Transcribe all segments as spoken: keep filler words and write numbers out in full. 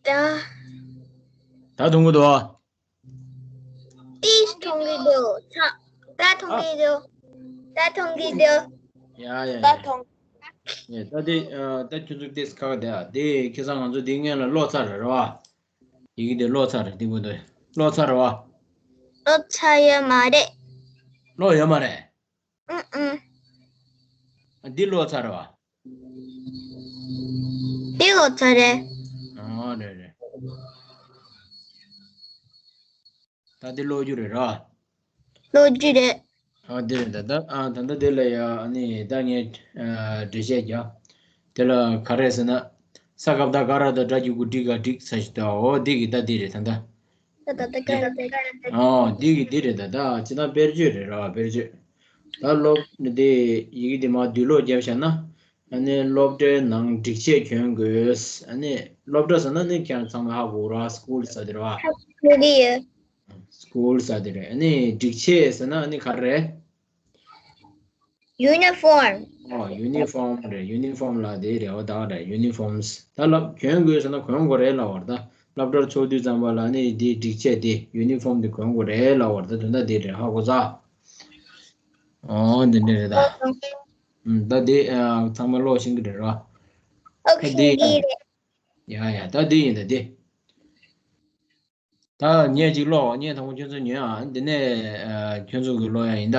ད། ད་མཐོང་གི་འདུག་ཨ། ཏིས་མཐོང་གི་འདུག་ཚ། ད་མཐོང་གི་འདུག་ད་མཐོང་གི་འདུག་ཡ་ཡ་ད་ཡ། མཐོང་། ཡ་ད་དེ་ཨ་ད་ཁྱོད་ཚོ་ཏིས་ཁག་དེ་ཨ་དེ་ཁ་སང་ང་ཚོ་དེ་སྔོན་ལ་ཀློག་ཚར་རེད་ར་བ། ཡི་གེ་དེ་ཀློག་ཚར་རེད་དེ་བུ་དེ་ཀློག་ཚར་རེད་བ། ཀློག་ཚར་ཡོད་མ་རེད། ཀློག་ཡོད་མ་རེད། ཨུ་ཨུ། ཨ་འདི་ཀློག་ཚར་རེད་བ། འདི་ཀློག་ཚར་རེད། ཨ་རེད་རེད། ད་འདི་ཀློག་རྒྱུ་རེད་ར། ཀློག་རྒྱུ་རེད། ཨ་འདི་རེད་ད་ད་ཨ་ད་ད་འདི་ལ་ཡ་ཨ་ནི་ད་ངས་ཨ་འགྲེལ་བཤད་རྒྱག་དེ་ལ་ག་རེ་ཟེར་ན། ས་ཀ་བཏགས་སྒ་ར་བཏགས་སྒྲ་གི་གུ་འགྲིག་ག་འགྲིག་ས་ཞིག་ད་འོ་འདི་གི་ད་འདི་རེད་ད་ད། ད་ད་ད་ཀ་ར་ད་ཀ་ར་ད། ཨོ་འདི་གི་འདི་རེད་ད་ད་ཅི་ད་དཔེར་བརྗོད་རེད་ར་དཔེར་བརྗོད། ད་སློབ་འདི་ཡི་གེ་འདི་མ་བསྡུས་ཀློག་བརྒྱབ་བཞག་ན། ཨ་ནི་སློབ་གྲྭའི་ནང་སྒྲིག་ཆས་གྱོན་དགོས། ཨ་ནི་སློབ་གྲྭ་ཟེར་ན་ནི་ཁྱེད་རང་ཚང་མ་ཧ་གོ་ར་སི་ཀུལ་ཟེར་དེ་རེད་བ། ཧ་གོ་གི་ཡོད། སི་ཀུལ་ཟེར་དེ་རེད། ཨ་ནི་སྒྲིག་ཆས་ཟེར་ན་ཨ་ནི་ག་རེ་རེད། ཡུ་ནི་ཧྥོརམ། ཨོ་ཡུ་ནི་ཧྥོརམ་རེད། ཡུ་ནི་ཧྥོརམ་ལ་དེ་རེད་བ་ད་རེད། ཡུ་ནི་ཧྥོརམ་ད་ལབ་གྱོན་དགོས་ཟེར་ན་གྱོན་དགོས་རེད་ལབ་པ་རེད་ད། སློབ་གྲྭར་ཚུགས་དུས་ཙམ་པ་ལ་ནི་དེ་སྒྲིག་ཆས་དེ་ཡུ་ནི་ཧྥོརམ་དེ་གྱོན་དགོས་རེད་ལབ་པ་རེད་ད། དོན་དག་དེ་རེད་ཧ་གོ་ཚར། ཨོ་འདི་འདྲ་རེད་ད། ཨུམ་ད་དེ་ཨ་ཚང་མ་ཀློག་ཤེས་ཀྱི་རེད་ར། ཨོ་ད་ཁེ་དེ་འདི་རེད། ཡ་ཡ་ད་དེ་ཡིན་ད་དེ། ད་ངས་ཅིག་ཀློག་ངས་དང་པོ་ཁྱོད་ཚོ་ཉོན་ཨ། འདི་ནས་ཨ་ཁྱོད་ཚོ་གི་ཀློག་ཡ་ཡིན་ད།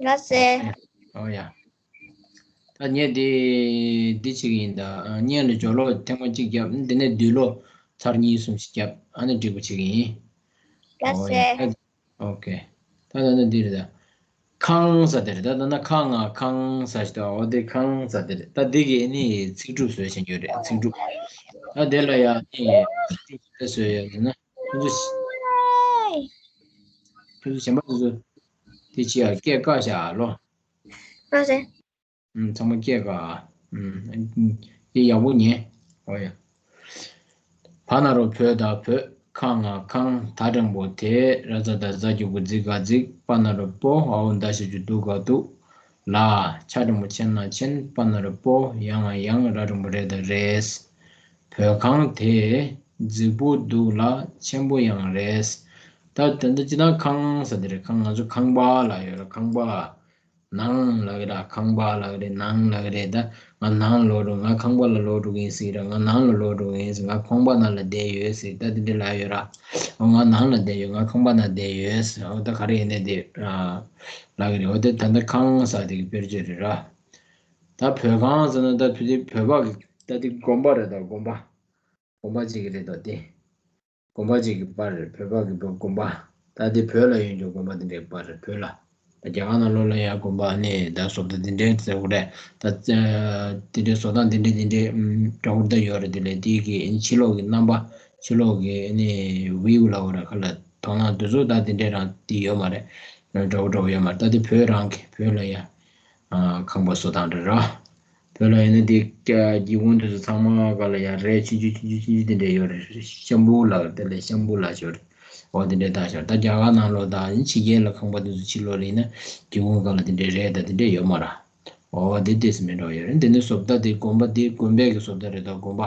ལགས་སེ། ཨོ་ཡ། ད་ངས་འདི་འདི་བྱེད་ཀྱི་ཡིན་ད། ཨ་སྔོན་ལ་སྦྱོར་ཀློག་ཐེངས་མ་གཅིག་བརྒྱབ། འདི་ནས་བསྡུས་ཀློག་ཚར་གཉིས་གསུམ་ཞིག་བརྒྱབ། ཨ་ནི་འགྲིག་པོ་བྱེད་ཀྱི་ཡིན། ལགས་ཨོ་ཡ། སེ། ཨོ་ཁེ། ད་ད་ནི་འདི་རེད་ད། ཁང་ཟེར་དེ་རེད་ད། ད་ན་ཁ་ང་ཁང་ཟེར་ཞིག་ད། འོ་དེ་ཁང་ཟེར་དེ་རེད་ད། དེ་གི་ནི་ཚིག་གྲུབ་བཟོས་བྱེད་རྒྱུ་རེད་ཚིག་གྲུབ། ད་དེ་ལ་ཡང་ནི་ཚིག་གྲུབ་བཟོས་ཡོད་ན་ཁྱོད་ཚོ་ཁྱོད་ཚོ་གཞན་པ་ཚོ་དེ་ཅི་ཡ་སྐད་བཀག་བཞག་ཨ་ལོ། ཨ་ཟེ། ཚང་མ་སྐད་ག་ཨ། དེ་ཡག་པོ་ཉན། ཨོ་ཡ། བ་ན་རོ་བོ་ད་བོད། ཁ་ང་ཁང་། ད་འགྲེང་བུ་དེ། ར་ཙ་ད་རྫ་གི་གུ་རྫི་ག་རྫིག་པ་ན་རོ་པོ། འ་འོག་མདའ་ཞབས་ཀྱུ་འདུ་ག་འདུག་ལ། ཆ་འགྲེང་བུ་ཆེ་ན་ཆེན། པ་ན་རོ་པོ། ཡ་ང་ཡང་། ར་འགྲེང་བུ་རེ་ད་རེས། བོད་ཁང་དེ་རྫིག་པོ་འདུག་ལ་ཆེན་པོ་ཡང་རེད། ད་ད་ལྟ་སྤྱིར་བཏང་ཁང་ཟེར་དེ་རེད། ཁང་ང་ཚོ་ཁང་པ་ལ་ཡོད་རེད་ཁང་པ། ནང་ལ་གི་ར་ཁང་པ་ལ་གི་རེད། ནང་ལ་གི་རེད་ད། ང་ནང་ལོག་འགྲོ། ང་ཁང་པ་ལ་ལོག་འགྲོ་གི་ཡིན་ཟེར་ར། ང་ནང་ལ་ལོག་འགྲོ་གི་ཡིན་ཟེར། ང་ཁང་པ་ནང་ལ་བསྡད་ཡོད་ཟེར། ད་དེ་འདྲ་ལ་ཡོད་ར། ང་ནང་ལ་བསྡད་ཡོད། ང་ཁང་པ་ནང་བསྡད་ཡོད་ཟེར། འོ་ད་ག་རེ་ཡིན་ནའི་དེ་ར་ལ་གི་རེད། འོ་དེ་ད་ལྟ་ཁང་ཟེར་དེ་གི་དཔེར་བརྗོད་རེད་ར། ད་བོད་ཁང་ཟེར་ན་ད་བོད་དེ་བོད་པ་གི་ད་དེ་དགོན་པ་རེད་ད་དགོན་པ། དགོན་པ་གཅིག་གི་རེད་དོ་དེ། དགོན་པ་གཅིག་གི་པར་རེད། བོད་པ་གི་དགོན་པ། ད་དེ་བོད་ལ་ཡོད་འགྲོ་དགོན་པ་དེ་འདྲའི་པར་རེད་བོད་ལ། ད་རྒྱ་གར་ནང་ལོགས་ལ་ཡང་དགོན་པ་ནི་ད་བཟོ་ལྟ་དེ་འདྲའི་ཟེར་བ་རེད། ད་དེ་འདྲའི་བཟོ་སྟངས་དེ་འདྲའི་དེ་འདྲའི་འདྲ་བོ་ད་ཡོད་རེད། དེ་ལས་དེ་གི་ཕྱི་ལོགས་ཀྱི་རྣམ་པ་ཕྱི་ལོགས་ཀྱི་ནི་བིའུ་ལ་བ་རེད་ཁ་ལ་དོ་སྣང་དེ་ཚོ་ད་དེ་འདྲའི་རང་དེ་ཡོད་མ་རེད། འདྲ་བོ་འདྲ་བོ་ཡོད་མ་རེད། ད་དེ་བོད་རང་གི་བོད་ལ་ཡང་ཁང་པ་བཟོ་སྟངས་རེད་ར། བོད་ལ་ཡིན་ན་དེ་སྒེའུ་ཁུང་དེ་ཚོ་ཚང་མ་ག་ལ་ཡ་རས་ཆུང་ཆུང་ཆུང་ཆུང་ཆུང་དེ་འདྲས་ཡོད་རེད། ཤམ་བུ་ལ་དེ་ལས་ཤམ་བུ་ལ་ཞོར་འོ་དེ་འདྲས་བཏགས་ཤོར། ད་རྒྱ་གར་ནང་ལོགས་དང་ཕྱི་རྒྱལ་ལ་ཁང་པ་དེ་ཚོ་ཕྱི་ལོགས་ལ་ཡིན་ན་སྒེའུ་ཁུང་ག་ལ་དེ་འདྲས་རས་དང་དེ་འདྲས་ཡོད་མ་ར། འོ་དེ་དེ་སུ་མེད་འགྲོ་ཡོད་རེད། འདི་ནི་བཟོ་ལྟ་དེ་དགོན་པ་དེ་དགོན་པའི་གི་བཟོ་ལྟ་རེད་ད་དགོན་པ།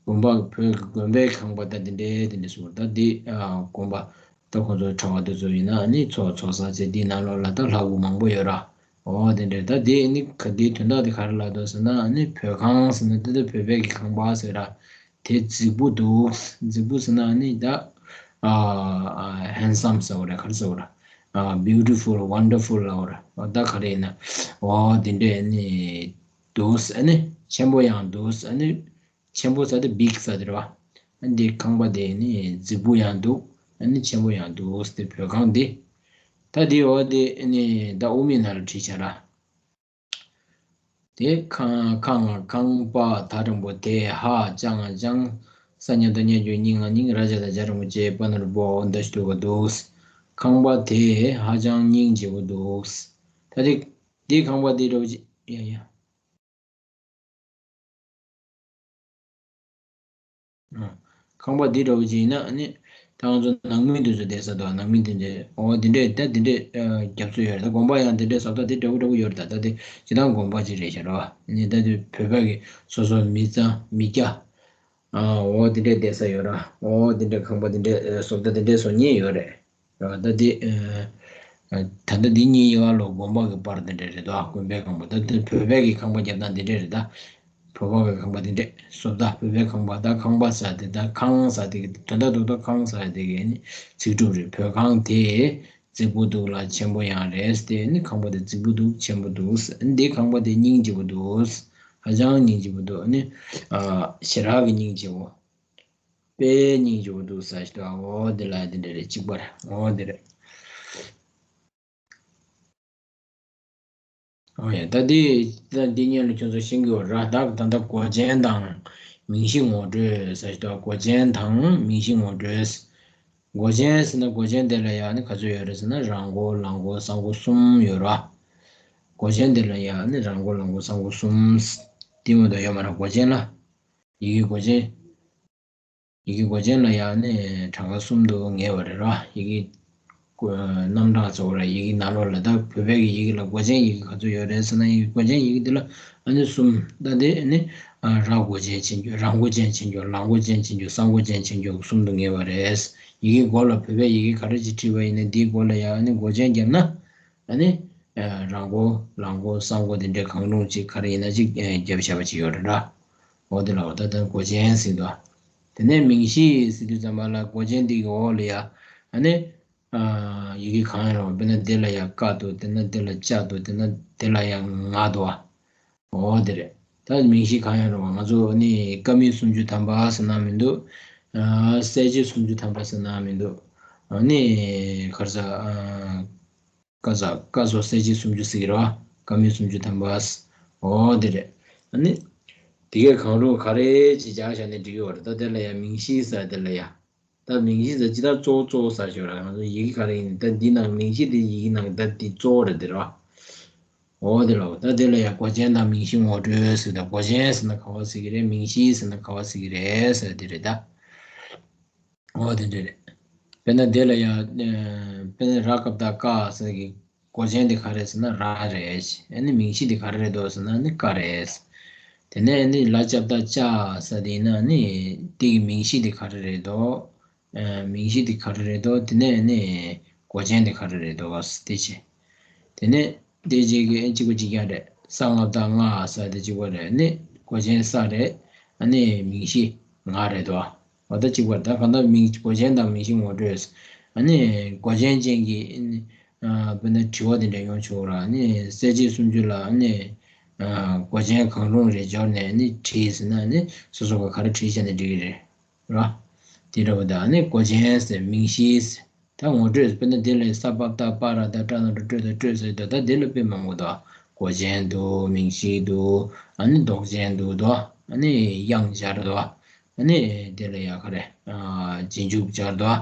དགོན་པ་བོད་ཀྱི་དགོན་པའི་ཁང་པ་ད་འདི་འདྲའི་དེ་འདྲ་ཞིག་ད་འདི་དགོན་པ་ད་ཁོང་ཚོ་གྲྭ་པ་དེ་ཚོ་ཡིན་ན་ནི་ཚོགས་ཚོགས་ས་ཚེ་འདི་ནང་ལོགས་ལ་ད་ལྷ་སྐུ་མང་པོ་ཡོད་ར། འོ་དེ་འདྲ་ད་འདི་ནི་ག་འདིའི་དོན་དག་དེ་ག་རེ་ལབ་འདུག་ཟེར་ན་ནི་བོད་ཁང་ཟེར་ན་ད་ད་བོད་པའི་གི་ཁང་པ་ཟེར་ར། དེ་རྫིག་པོ་འདུག་རྫིག་པོ་ཟེར་ན་ནི་ད་ཧེན་སམ་ཟེར་བ་ར་ག་རེ་ཟེར་བ་ར། བིའུ་ཊི་ཕུལ་ཝན་ཌར་ཕུལ་ལབ་པ་ར། ད་ག་རེ་ཡིན་ན་འོ་དེ་འདྲ་ནི་འདུག་ཨ་ནི་ཆེན་པོ་ཡང་འདུག་ཨ་ནི། ཆེན་པོ་ཟེར་དེ་བིག་ཟེར་དེ་རེད་བ། འདི་ཁང་པ་དེ་ནི་རྫིག་པོ་ཡང་འདུག་ཨ་ནི་ཆེན་པོ་ཡང་འདུག་དེ་བོད་ཁང་འདི། ད་འདི་འོ་དེ་ནི་ད་དབུ་མའི་ནང་ལ་བྲིས་བྱ་ར། དེ་ཁང་ཁང་ཁང་པ་ད་འགྲེང་བུ་དེ་ཧ་ཅང་ཅང་ས་ཉ་ད་ཉ་རྒྱུ་སྙིང་ང་སྙིང་ར་ཇ་ད་ཇ་འགྲེང་བུ་ཅེ་པ་ན་རུ་པོ་འོ་འདི་ཞིག་འདུག་ག་འདུག་ཁང་པ་དེ་ཧ་ཅང་སྙིང་རྗེ་པོ་འདུག་ད་དེ་དེ་ཁང་པ་དེ་འདྲ་བོ་ཅི་ཡ་ཡ། ཁང་པ་འདི་འདྲ་བོ་ཅིག་ཡིན་ན་ནི་ད་ང་ཚོ་ནང་མི་འདི་ཚོ་བསྡད་ས་དང་ནང་མི་འདི་འདྲ་འོ་འདི་འདྲས་ད་འདི་འདྲས་རྒྱབ་ཚོད་ཡོད་རེད། ད་དགོན་པ་ཡང་འདི་འདྲས་ཟབ་ད་འདི་འདྲ་བོ་འདྲ་བོ་ཡོད་རེད། ད་ད་འདི་སྤྱི་བཏང་དགོན་པ་ཅིག་རེད་ཤག་ར་བ། ནི་ད་འདི་བོད་པ་གི་སོ་སོ་མི་གཙང་མི་སྐྱ་ ཨ་འོ་དེ་འདྲས་བསྡད་ས་ཡོད་ར། འོ་དེ་འདྲས་ཁང་པ་དེ་འདྲས་ཨ་བཟོ་ལྟ་དེ་འདྲས་བཟོ་མཁན་ཡོད་རེད། ཨ་ད་དེ་ཨ་ད་ལྟ་འདི་གཉིས་ཡོད་ལོ། དགོན་པ་གི་པར་དེ་འདྲས་རེད་དོ། དགོན་པའི་ཁང་པ། ད་དེ་བོད་པའི་གི་ཁང་པ་རྒྱབ་སྟངས་དེ་འདྲས་རེད་ད། བོད་པ་གི་ཁང་པ་དེ་འདྲས་བཟོ་ལྟ། བོད་པའི་ཁང་པ། ད་ཁང་པ་ཟེར་དེ། ད་ཁང་ཟེར་དེ་གི་དོན་དག་རྡོག་རྡོག་ཁང་ཟེར་དེ་གི་ནི་ཚིག་གྲུབ་རེད། བོད་ཁང་དེ་རྫིག་པོ་འདུག་ལ་ཆེན་པོ་ཡང་རེད། དེ་ནི་ཁང་པ་དེ་རྫིག་པོ་འདུག་ཆེན་པོ་འདུག་འདི་ཁང་པ་དེ་སྙིང་རྗེ་པོ་འདུག་ཧ་ཅང་སྙིང་རྗེ་པོ་འདུག་ནི་ཨ་ཞེ་དྲག་གི་སྙིང་རྗེ་པོ། དཔེ་སྙིང་རྗེ་པོ་འདུག་ཟེར་ཞིག་འདུག་འོ་དེ་ལ་དེ་འདྲ་རེད། གཅིག་པར་འོ་དེ་རེད། ཨོ་ཡ། ད་འདི་ད་འདི་སྔོན་ལ་ཁྱོད་ཚོ་ཤེས་ཀྱི་ཡོད་ར། ད་ད་ལྟ་སྒོ་ཆེན་དང་མིང་གཞི་ངོ་སྤྲོད་ཟེར་ཞིག་འདུག་སྒོ་ཆེན་དང་མིང་གཞི་ངོ་སྤྲོད། སྒོ་ཆེན་ཟེར་ན་སྒོ་ཆེན་དེ་ལ་ཡང་ནི་ག་ཚོད་ཡོད་རེད་ཟེར་ན། རང་སྒོ་ལག་སྒོ་གསང་སྒོ་གསུམ་ཡོད་ར། སྒོ་ཆེན་དེ་ལ་ཡང་ནི་རང་སྒོ་ལག་སྒོ་གསང་སྒོ་གསུམ། དེ་མ་གཏོགས་ཡོད་མ་རེད། སྒོ་ཆེན་ལ། ཡི་གེ་སྒོ་ཆེན། ཡི་གེ་སྒོ་ཆེན་ལ་ཡང་ནི་གྲངས་ཀ་གསུམ་དུ་ངེས་པ་རེད་ར། ཡི་གེ་རྣམ་གྲངས་ཚོ་ར། ཡི་གེ་ནང་ལོགས་ལ། ད་བོད་པའི་གི་ཡི་གེ་ལ་སྒོ་ཆེན་ཡི་གེ་ག་ཚོད་ཡོད་རེད་ཟེར་ན། ཡི་གེ་སྒོ་ཆེན་ཡི་གེ་འདི་ལ་ཨ་ནི་གསུམ། ད་དེ་ནི་ཨ་ར་སྒོ་ཅན་ཕྱིན་རྒྱུ། རང་སྒོ་ཅན་ཕྱིན་རྒྱུ། ལག་སྒོ་ཅན་ཕྱིན་རྒྱུ། གསང་སྒོ་ཅན་ཕྱིན་རྒྱུ་གསུམ་དུ་ངེས་པ་རེད། ཡི་གེ་མགོ་ལ་བོད་པའི་ཡི་གེ་ག་རེ་ཅིག་བྲིས་པ་ཡིན་ན། འདིའི་མགོ་ལ་ཡང་ཨ་ནི་སྒོ་ཅན་བརྒྱབ་ན། ཨ་ནི་ཨ་རང་སྒོ་ལག་སྒོ་གསང་སྒོ་དེ་འདྲའི་གང་རུང་ཅིག་ག་རེ་ཡིན་ན་ཅིག་ཨ་བརྒྱབ་བཞག་པ་ཅིག་ཡོད་རེད་ར། འོ་དེ་ལ་འོ་ད་ད་སྒོ་ཆེན་ཟེར་འདུག་དེ་ནས་མིང་གཞི་ཟེར་དུས་ཙམ་པ་ལ་སྒོ་ཆེན་འདི་གི་འོག་ལ་ཡ་ཨ་ནི། ཨ་ཡི་གེ་གང་ཡང་རུང་། དཔེར་ན་འདི་ལ་ཡང་ཀ་འདུག་དེ་ན་འདི་ལ་ཅ་འདུག་དེ་ན་འདི་ལ་ཡང་ང་འདུག་འོ་དེ་རེད། ད་མིང་གཞི་གང་ཡང་རུང་བ། ང་ཚོ་ནི་ཀ་མད་སུམ་ཅུ་ཐམ་པ་ཟེར་ན་མི་འདུག་ཨ་གསལ་བྱེད་སུམ་ཅུ་ཐམ་པ་ཟེར་ན་མི་འདུག་ཨ་ནི་ག་རེ་ཟ། ཨ་ཀ་ཟ། ཀ་སོགས་གསལ་བྱེད་སུམ་ཅུ་ཟེར་གྱི་རེད་བ། ཀ་མད་སུམ་ཅུ་ཐམ་པ། འོ་དེ་རེད། ཨ་ནི་དེ་གའི་གང་རུང་ག་རེ་ཅིག་སྦྱར་བཞག་ནས་འབྲི་གི་ཡོད་རེད། ད་དེ་ལ་ཡང་མིང་གཞི་ཟེར། དེ་ལ་ཡང་། ད་མིང་གཞི་ཟེར་ཅི་ལྟར་གཙོ་བོ་གཙོ་བོ་ཟེར་ཞོར་ར། ང་ཚོ་ཡི་གེ་ག་རེ་ཡིན། ད་འདི་ནང་མིང་གཞི་དེ་ཡི་གེ་ནང་ད་འདི་གཙོ་བོ་རེད་དེ་ར། འོ་དེ་ལ། ད་དེ་ལ་ཡང་སྒོ་ཆེན་དང་མིང་གཞི་ངོ་སྤྲོད་ཟེར། ད་སྒོ་ཆེན་ཟེར་ན་ག་བ་ཟེར་གི་རེད། མིང་གཞི་ཟེར་ན་ག་བ་ཟེར་གི་རེད་ཟེར་དེ་རེད་ད། འོ་དེ་འདྲ་རེད། དཔེར་ན་དེ་ལ་ཡང་། ཨ་དཔེར་ན་ར་ཀ་བཏགས་རྐ་ཟེར་གི་སྒོ་ཆེན་དེ་ག་རེ་ཟེར་ན་ར་རེད། ཨ་ནི་མིང་གཞི་དེ་ག་རེ་རེད་འདུག་ཟེར་ན་ནི་རྐ་རེད། དེ་ནས་ནི་ལ་ཅ་བཏགས་ལྕ་ཟེར་དེ་ཡིན་ན་ནི་དེ་གི་མིང་གཞི་དེ་ག་རེ་རེད་འདུག་ཨ་མིང་གཞི་དེ་ག་རེ་རེད་འདུག་དེ་ནས་ནི་སྒོ་ཆེན་དེ་ག་རེ་རེད་འདུག་ཟེར་དེ་བྱས། དེ་ནས་དེ་རྗེས་ཀྱི་ཨ་གཅིག་པ་གཅིག་རྐྱང་རེད། ས་ལྔ་བཏགས་སྔ་ཟེར་དེ་གཅིག་པ་རེད། ནི་སྒོ་ཆེན་ས་རེད། ཨ་ནི་མིང་གཞི་ང་རེད་དོ། འོ་ད་གཅིག་པ་རེད། ད་གང་ལྟར་མིང་སྒོ་ཆེན་དང་མིང་གཞི་ངོ་སྤྲོད། ཨ་ནི་སྒོ་ཆེན་ཅན་གྱི་ཨ་ནི་ཨ་དཔེར་ན་དྲི་བ་དེ་འདྲ་ཡོང་ཆོག་ར། ཨ་ནི་གསལ་བྱེད་སུམ་ཅུ་ལ་ཨ་ནི་ཨ་སྒོ་ཆེན་གང་རུང་རེ་སྦྱར་ནས་ཨ་ནི་བྲིས་ཟེར་ན། ཨ་ནི་སོ་སོ་ག་ག་རེ་བྲིས་བྱས་ནས་འབྲི་གི་རེད། ར། དེ་འདྲ་བ་དང་ནི་སྒོ་ཆེན་ཟེར་མིང་གཞི་ཟེར། ད་ངོ་སྤྲོད་ཟེར། དཔེར་ན་དེ་ལ་ས་པ་བཏགས་སྤ་ར་བཏགས་སྤྲ་ན་རོ་སྤྲོད་དང་སྤྲོད་ཟེར་དུས། ད་དེ་ལ་དཔེ་མང་པོ་འདུག་སྒོ་ཆེན་འདུག་མིང་གཞི་འདུག་ཨ་ནི་འདོགས་ཆེན་འདུག་འདུག་ཨ་ནི་དབྱངས་སྦྱར་འདུག་ཨ་ནི་དེ་ལ་ཡ་ག་རེ། ཨ་རྗེས་འཇུག་སྦྱར་འདུག་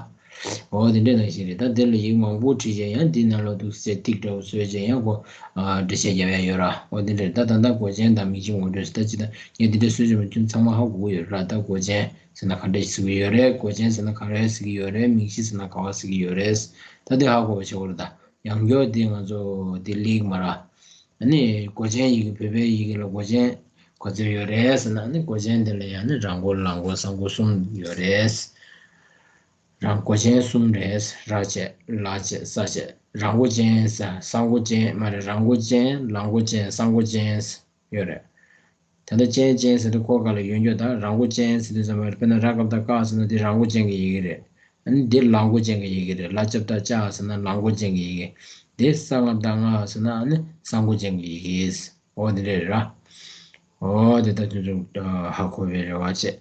འོ་དེ་འདྲ་ནང་བཞིན་རེད། ད་དེ་ལ་ཡིག་མང་པོ་བྲིས་བྱས་ཡང་དེ་ནང་ལོགས་འདུག་སེ་ཏིག་འདྲ་བོ་བཟོས་བྱས་ཡང་ཁོ་ཨ་འགྲེལ་བཤད་རྒྱབ་ཡ་ཡོད་ར། འོ་དེ་འདྲ་རེད། ད་ད་ལྟ་སྒོ་ཆེན་དང་མིང་གཞི་ངོ་སྤྲོད་ཟེར། ད་ཅི་ད་ངས་དེ་འདྲ་བཟོས་བྱས་མ། ཁྱོད་ཚང་མ་ཧ་གོ་གི་ཡོད་ར། ད་སྒོ་ཆེན་ཟེར་ན་ག་འདྲ་ཟེར་གྱི་ཡོད་རེད། སྒོ་ཆེན་ཟེར་ན་ག་རེ་ཟེར་གྱི་ཡོད་རེད། མིང་གཞི་ཟེར་ན་ག་བ་ཟེར་གྱི་ཡོད་རེད། ད་དེ་ཧ་གོ་བ་བྱེད་དགོས་རེད། ད་ཡང་བསྐྱར་དེ་ང་ཚོ་དེ་ལེགས་མ་ར། ཨ་ནི་སྒོ་ཆེན་ཡི་གེ། བོད་པའི་ཡི་གེ་ལ་སྒོ་ཆེན་ག་ཚོད་ཡོད་རེད་ཟེར་ན། ཨ་ནི་སྒོ་ཆེན་དེ་ལ་ཡང་ནི་ར་མགོ་ལ་མགོ་ས་མགོ་གསུམ་ཡོད་རེད། རང་སྒོ་ཆེན་གསུམ་རེད། ར་བྱས་ལ་བྱས་ས་བྱས། ར་མགོ་ཅན་ས་ས་མགོ་ཅན་མ་རེད། ར་མགོ་ཅན་ལ་མགོ་ཅན་ས་མགོ་ཅན་ཡོད་རེད། ད་ལྟ་ཅན་ཅན་ཟེར་དུས་ཁོ་ག་ལ་ཡོད་རྒྱུ། ད་ར་མགོ་ཅན་ཟེར་དུས་ཙམ་པ་རེད། དཔེར་ན་ར་ཀ་བཏགས་རྐ་ཟེར་ན་དེ་ར་མགོ་ཅན་གྱི་ཡི་གེ་རེད། ཨ་ནི་དེ་ལ་མགོ་ཅན་གྱི་ཡི་གེ་རེད། ལ་ཅ་བཏགས་ལྕ་ཟེར་ན་ལ་མགོ་ཅན་གྱི་ཡི་གེ། དེ་ས་ལྔ་བཏགས་སྔ་ཟེར་ན་ཨ་ནི་ས་མགོ་ཅན་གྱི་ཡི་གེ། འོ་དེ་འདྲ་རེད་ར། འོ་དེ་ད་ཆུང་ཆུང་ཧ་གོ་བའི་རེ་བ་བྱེད།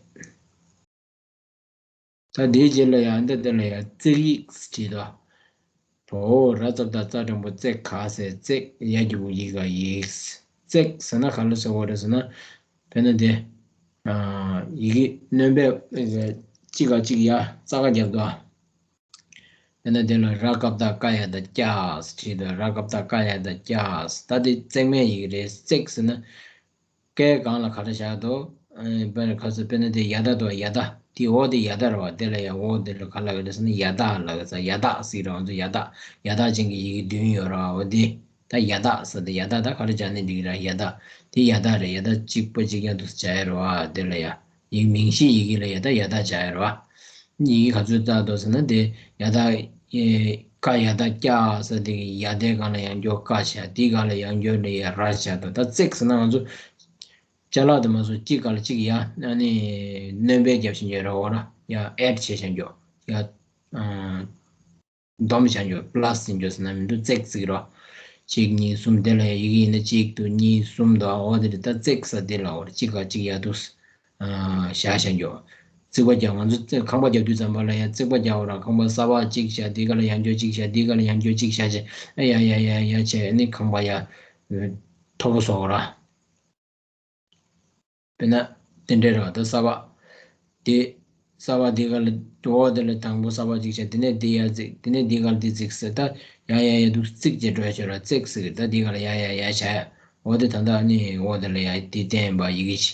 ད་དེའི་རྗེས་ལ་ཡང་འདི་འདི་ལ་ཡང་བརྩེགས་ཡིག་བྲིས་དོ། བ་འོག་ར་ཙ་བཏགས་རྩ་འགྲེང་བུ་བརྩེ་ག་ཟེར། བརྩེགས། ཡ་གི་གུ་ཡི་ག་ཡིག། བརྩེགས་ཟེར་ན་ག་ལ་ཟེར་བ་རེད་ཟེར་ན། དཔེར་ན་དེ་ཨ་ཡི་གེ་སྣོན་པས་གཅིག་ག་གཅིག་ཡ་རྩ་ཀ་རྒྱབ་དོ། དཔེར་ན་དེ་ལ་ར་ཀ་བཏགས་རྐ་ཡ་བཏགས་རྐྱ་ཟེར་བྲིས་དོ། ར་ཀ་བཏགས་རྐ་ཡ་བཏགས་རྐྱ་ཟེར། ད་དེ་བརྩེགས་མའི་ཡི་གེ་རེད། བརྩེགས་ཟེར་ན། ཀའི་སྒང་ལ་ག་རེ་བཞག་འདུག་ཨ་དཔེར་ན་ཁ་སང་དཔེར་ན་དེ་ཡ་བཏགས་འདུག་ཡ་བཏགས། དེ་འོག་དེ་ཡ་བཏགས་རེད་བ། དེ་ལ་ཡ་འོག་དེ་ལ་ག་ལབ་ཀྱི་རེད་ཟེར་ན་ཡ་བཏགས་ལབ་ཀྱི་ཟེར། ཡ་བཏགས་ཟེར་རེད་བ། ང་ཚོ་ཡ་བཏགས། ཡ་བཏགས་ཅན་གྱི་ཡི་གེ་བདུན་ཡོད་རེད་བ། འོ་དེ་ད་ཡ་བཏགས་ཟེར་དེ་ཡ་བཏགས་ད་ག་རེ་སྦྱར་ནས་འགྲིག་གི་རེད། ཡ་བཏགས་དེ་ཡ་བཏགས་རེད། ཡ་བཏགས་གཅིག་པ་གཅིག་རྐྱང་འདུག་སེ་སྦྱར་ཡ་རེད་བ། དེ་ལ་ཡ། ཡིག་མིང་གཞི་ཡི་གེ་ལ་ཡ་ད་ཡ་ད་བྱ་ཡ་རེད་བ། ཡི་གེ་ག་ཚོད་བཏགས་འདུག་ཟེར་ན་དེ་ཡ་ད་ཀ་ཡ་ད་ཀྱ་ཟེར་དེ་གི་ཡ་དའི་སྒང་ལ་ཡང་སྐྱོར་ཀ་བྱ། དེའི་སྒང་ལ་ཡང་སྐྱོར་ནས་ཡ་ར་བྱ་འདུག་ད་བརྩེགས་ཟེར་ན་ང་ཚོ་ཅ་ལག་དེ་མ་སོ་གཅིག་སྒང་ལ་གཅིག་ཡ་ཨ་ནི་སྣོན་པ་རྒྱབ་བཞིན་ཡོད་ར། འོ་ར་ཡ་ཨེཌ་བྱས་བཞིན་ཡོད་ཡ། སྡོམ་བྱ་འགྱོ། པ་ལ་སི་བྱ་འགྱོ་ཟེར་ན་མི་འདུག་བརྩེགས་ཟེར་གི་རོ། གཅིག་གཉིས་གསུམ། དེ་ལ་ཡ་ཡི་གེ་ཡིན་ན་གཅིག་འདུག་གཉིས་གསུམ་འདུག་འོ་དེ་རེད། ད་བརྩེགས་ཟེར་དེ་ལ་འོ་རེད། གཅིག་ག་གཅིག་ཡ་འདུག་བཞག་བྱ་འགྱོ། རྩིག་པ་རྒྱག་ང་ཚོ་རྩེ་ཁང་པ་རྒྱག་དུས་ཙམ་པ་ལ་ཡ་རྩིག་པ་རྒྱག་འོ་ར། ཁང་པ་གསར་པ་གཅིག་བཞག་དེ་ག་ལ་ཡ་འགྱོ་གཅིག་བཞག་དེ་ག་ལ་ཡ་འགྱོ་གཅིག་བཞག་བྱས་ཨ་ཡ་ཡ་ཡ་ཡ་བྱས་ཨ་ནི་ཁང་པ་ཡ་མཐོ་པོ་བཟོ་འོ་ར། དཔེར་ན། དེ་འདྲའི་རེད་བ། ད་གསར་པ། དེ། གསར་པ་དེ་ག་ལ། འོ་དེ་ལ་དང་པོ་གསར་པ་གཅིག་བྱས། དེ་ནས་དེ་ཡར་བརྩིགས། དེ་ནས་དེ་ག་ལ་དེ་བརྩིགས་ཟེར། ད་ཡ་ཡ་ཡ་འདུག་བརྩིགས་བྱས་འགྲོ་ཡ་ཆོག་ར། བརྩེགས་ཟེར་གི། ད་དེ་ག་ལ་ཡ་ཡ་ཡ་བྱ་ཡ། འོ་དེ་ད་ད་ནི་འོ་དེ་ལ་ཡ་དེ་བསྟན་པ་ཡི་གེ་ཆེ།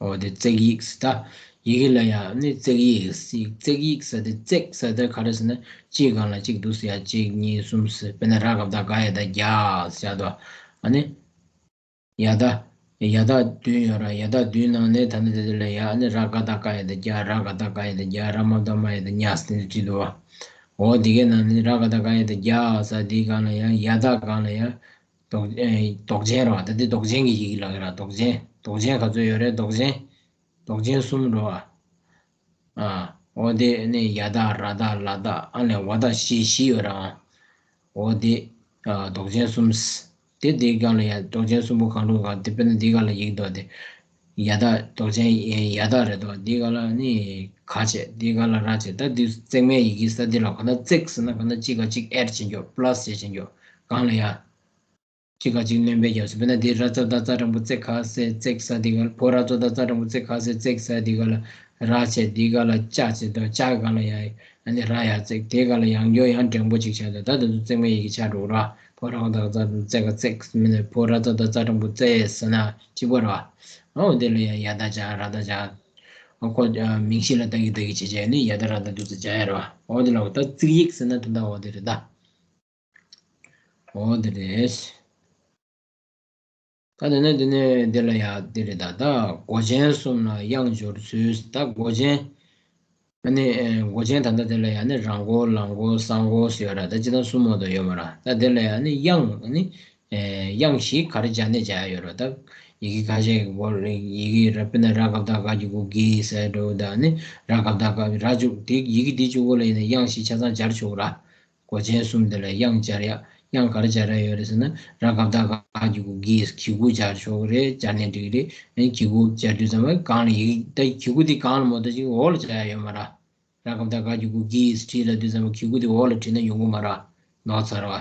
འོ་དེ་བརྩེགས་ཡིག་ཟེར། ད་ཡི་གེ་ལ་ཡ་ནི་བརྩེགས་ཡིག་ཟེར། བརྩེགས་ཡིག་ཟེར་དེ་བརྩེགས་ཟེར་དེ་ག་རེ་ཟེར་ན་གཅིག་སྒང་ལ་གཅིག་འདུག་ཟེར་ཡ། གཅིག་གཉིས་གསུམ་ཟེར། དཔེར་ན་ར་ག་བཏགས་རྒ་ཡ་བཏགས་རྒྱ་ཟེར་དོ། ཨ་ནི། ཡ་ད། ཡ་ད་བདུན་ཡོད་ར། ཡ་ད་བདུན་ནང་ནས་ད་ནི་དེ་དེ་ལ་ཡ་ཨ་ནི་ར་ག་བཏགས་རྒ་ཡ་བཏགས་རྒྱ། ར་ག་བཏགས་རྒ་ཡ་བཏགས་རྒྱ། ར་མ་བཏགས་རྨ་ཡ་བཏགས་རྨྱ་ཟེར་དེ་འདྲ་བྲིས་འདུག་བ། འོ་དེ་གའི་ནང་ནས་ར་ག་བཏགས་རྒ་ཡ་བཏགས་རྒྱ་ཟེར་དེའི་སྒང་ལ་ཡ་ཡ་ད་སྒང་ལ་ཡ། འདོགས་ཨེ་འདོགས་ཅན་ར་བ། ད་དེ་འདོགས་ཅན་གྱི་ཡི་གེ་ལ་གི་ར། འདོགས་ཅན་འདོགས་ཅན་ག་ཚོད་ཡོད་རེད། འདོགས་ཅན། འདོགས་ཅན་གསུམ་ར་བ། ཨ། འོ་དེ་ནས་ཡ་ད་ར་ད་ལ་ད་ཨ་ལས་བ་ད་བཞི་བཞི་ཡོད་ར། འོ་དེ། ཨ། འདོགས་ཅན་གསུམ། དེ་དེའི་སྒང་ལ་ཡ་འདོགས་ཅན་གསུམ་པོ་གང་རུང་ག་དེ་དཔེར་ན་དེའི་སྒང་ལ་ཡིག་འདུག་དེ། ཡ་ད་འདོགས་ཅན་ཡ་ད་རེད་འདུག་དེའི་སྒང་ལ་ནི་ག་བྱས། དེའི་སྒང་ལ་ར་བྱས། ད་དེ་བརྩེགས་མའི་ཡི་གེ་ས་དེ་ལ་ག་ན་བརྩེགས་ཟེར་ན་ག་ན་གཅིག་ག་གཅིག་ཨེཌ་བྱེད་འགྱོ། པ་ལ་སི་བྱེད་འགྱོ། སྒང་ལ་ཡ། གཅིག་ག་གཅིག་སྣོན་པ་རྒྱབ་ཟེར། དཔེར་ན་འདི་ར་ཙ་བཏགས་རྩ་འགྲེང་བུ་རྩེ་ག་ཟེར་བརྩེགས་ས་དེ་ག་ལ། ཕོ་ར་ཙ་བཏགས་རྩ་འགྲེང་བུ་རྩེ་ག་ཟེར་བརྩེགས་ས་དེ་ག་ལ་ར་བྱས། དེ་ག་ལ་ཅ་བྱས་དང་ཅ་ག་ལ་ཡ་ཨ་ནི་ར་ཡ་བརྩེགས། དེ་ག་ལ་ཡང་སྐྱོར་ཡང་འགྲེང་བུ་གཅིག་བྱས་དང་། ད་དེ་ཚོ་བརྩེགས་མའི་ཡི་གེ་ཆགས་འགྲོ་གི་ར། ཕོ་ར་ཙ་བཏགས་རྩ་འགྲེང་བུ་རྩེ་ག་བརྩེགས། མིན་ན་ཕོ་ར་ཙ་བཏགས་རྩ་འགྲེང་བུ་རྩེ་ཟེར་ན་གཅིག་པ་ར། འོ་དེ་ལ་ཡ་ཡ་ད་ཅ་ར་ད་ཅ། ཨ་ཁོ་མིང་གཞི་ལ་བཏགས་ཀྱི་བཏགས་ཀྱི་བྱས་བྱས་ནི་ཡ་ད་ར་ད་འདུག་ཙ་བྱ་ཡ་ར། འོ་དེ་ལ་འོ་ད་བརྩེགས་ཡིག་ཟེར་ན་དེ་འདྲ་འོ་དེ་རེད་ད། འོ་དེ་རེད། ད་དེ་ནས་དེ་ནས་དེ་ལ་ཡ་དེ་རེད་ད། ད་མགོ་ཅན་གསུམ་ལ་དབྱངས་སྦྱོར་ཚུལ། ད་མགོ་ཅན། ཨ་ནི་མགོ་ཅན་ད་ལྟ་དེ་ལ་ཡ་ནི་ར་མགོ་ལ་མགོ་ས་མགོ་ཟེར་ཡོད་ར། ད་སྤྱིར་བཏང་གསུམ་མ་གཏོགས་ཡོད་མ་ར། ད་དེ་ལ་ཡ་ནི་དབྱངས་ཨ་ནི་དབྱངས་བཞི་ག་རེ་སྦྱར་ནས་སྦྱར་ཡ་ཡོད་ར། ད་ཡི་གེ་ཁ་ཤས་ཀྱི་སྐོར་ཡི་གེ་ར། དཔེར་ན་ར་ག་བཏགས་རྒ་གི་གུ་གི་ཟེར་འགྲོ། ད་ཨ་ནི་ར་ག་བཏགས་རྒ་ར་བཅུ་དེ་ཡི་གེ་དེ་བཅུ་པོ་ལ་ཡིན་ན་དབྱངས་བཞི་ཆ་ཚང་སྦྱར་ཆོག་ར། མགོ་ཅན་གསུམ་དེ་ལ་དབྱངས་སྦྱར་ཡ། དབྱངས་ག་རེ་སྦྱར་ཡ་ཡོད་རེད་ཟེར་ན། ར་ག་བཏགས་རྒ་གི་གུ་གི། གི་གུ་སྦྱར་ཆོག་གི་རེད། སྦྱར་ནས་འགྲིག་གི་རེད། ཨ་ནི་གི་གུ་སྦྱར་དུས་ཙམ་པ་གང་ལ་ཡིག་ད་གི་གུ་དེ་གང་ལ་མ་གཏོགས་ཅིག་འོག་ལ་སྦྱར་ཡ་ཡོད་མ་ར། ར་ག་བཏགས་རྒ་གི་གུ་གི་བྲིས་ལབ་དུས་ཙམ་པ་གི་གུ་དེ་འོག་ལ་བྲིས་ན་ཡོང་གི་མ་ར། ནོར་ཚར་བ།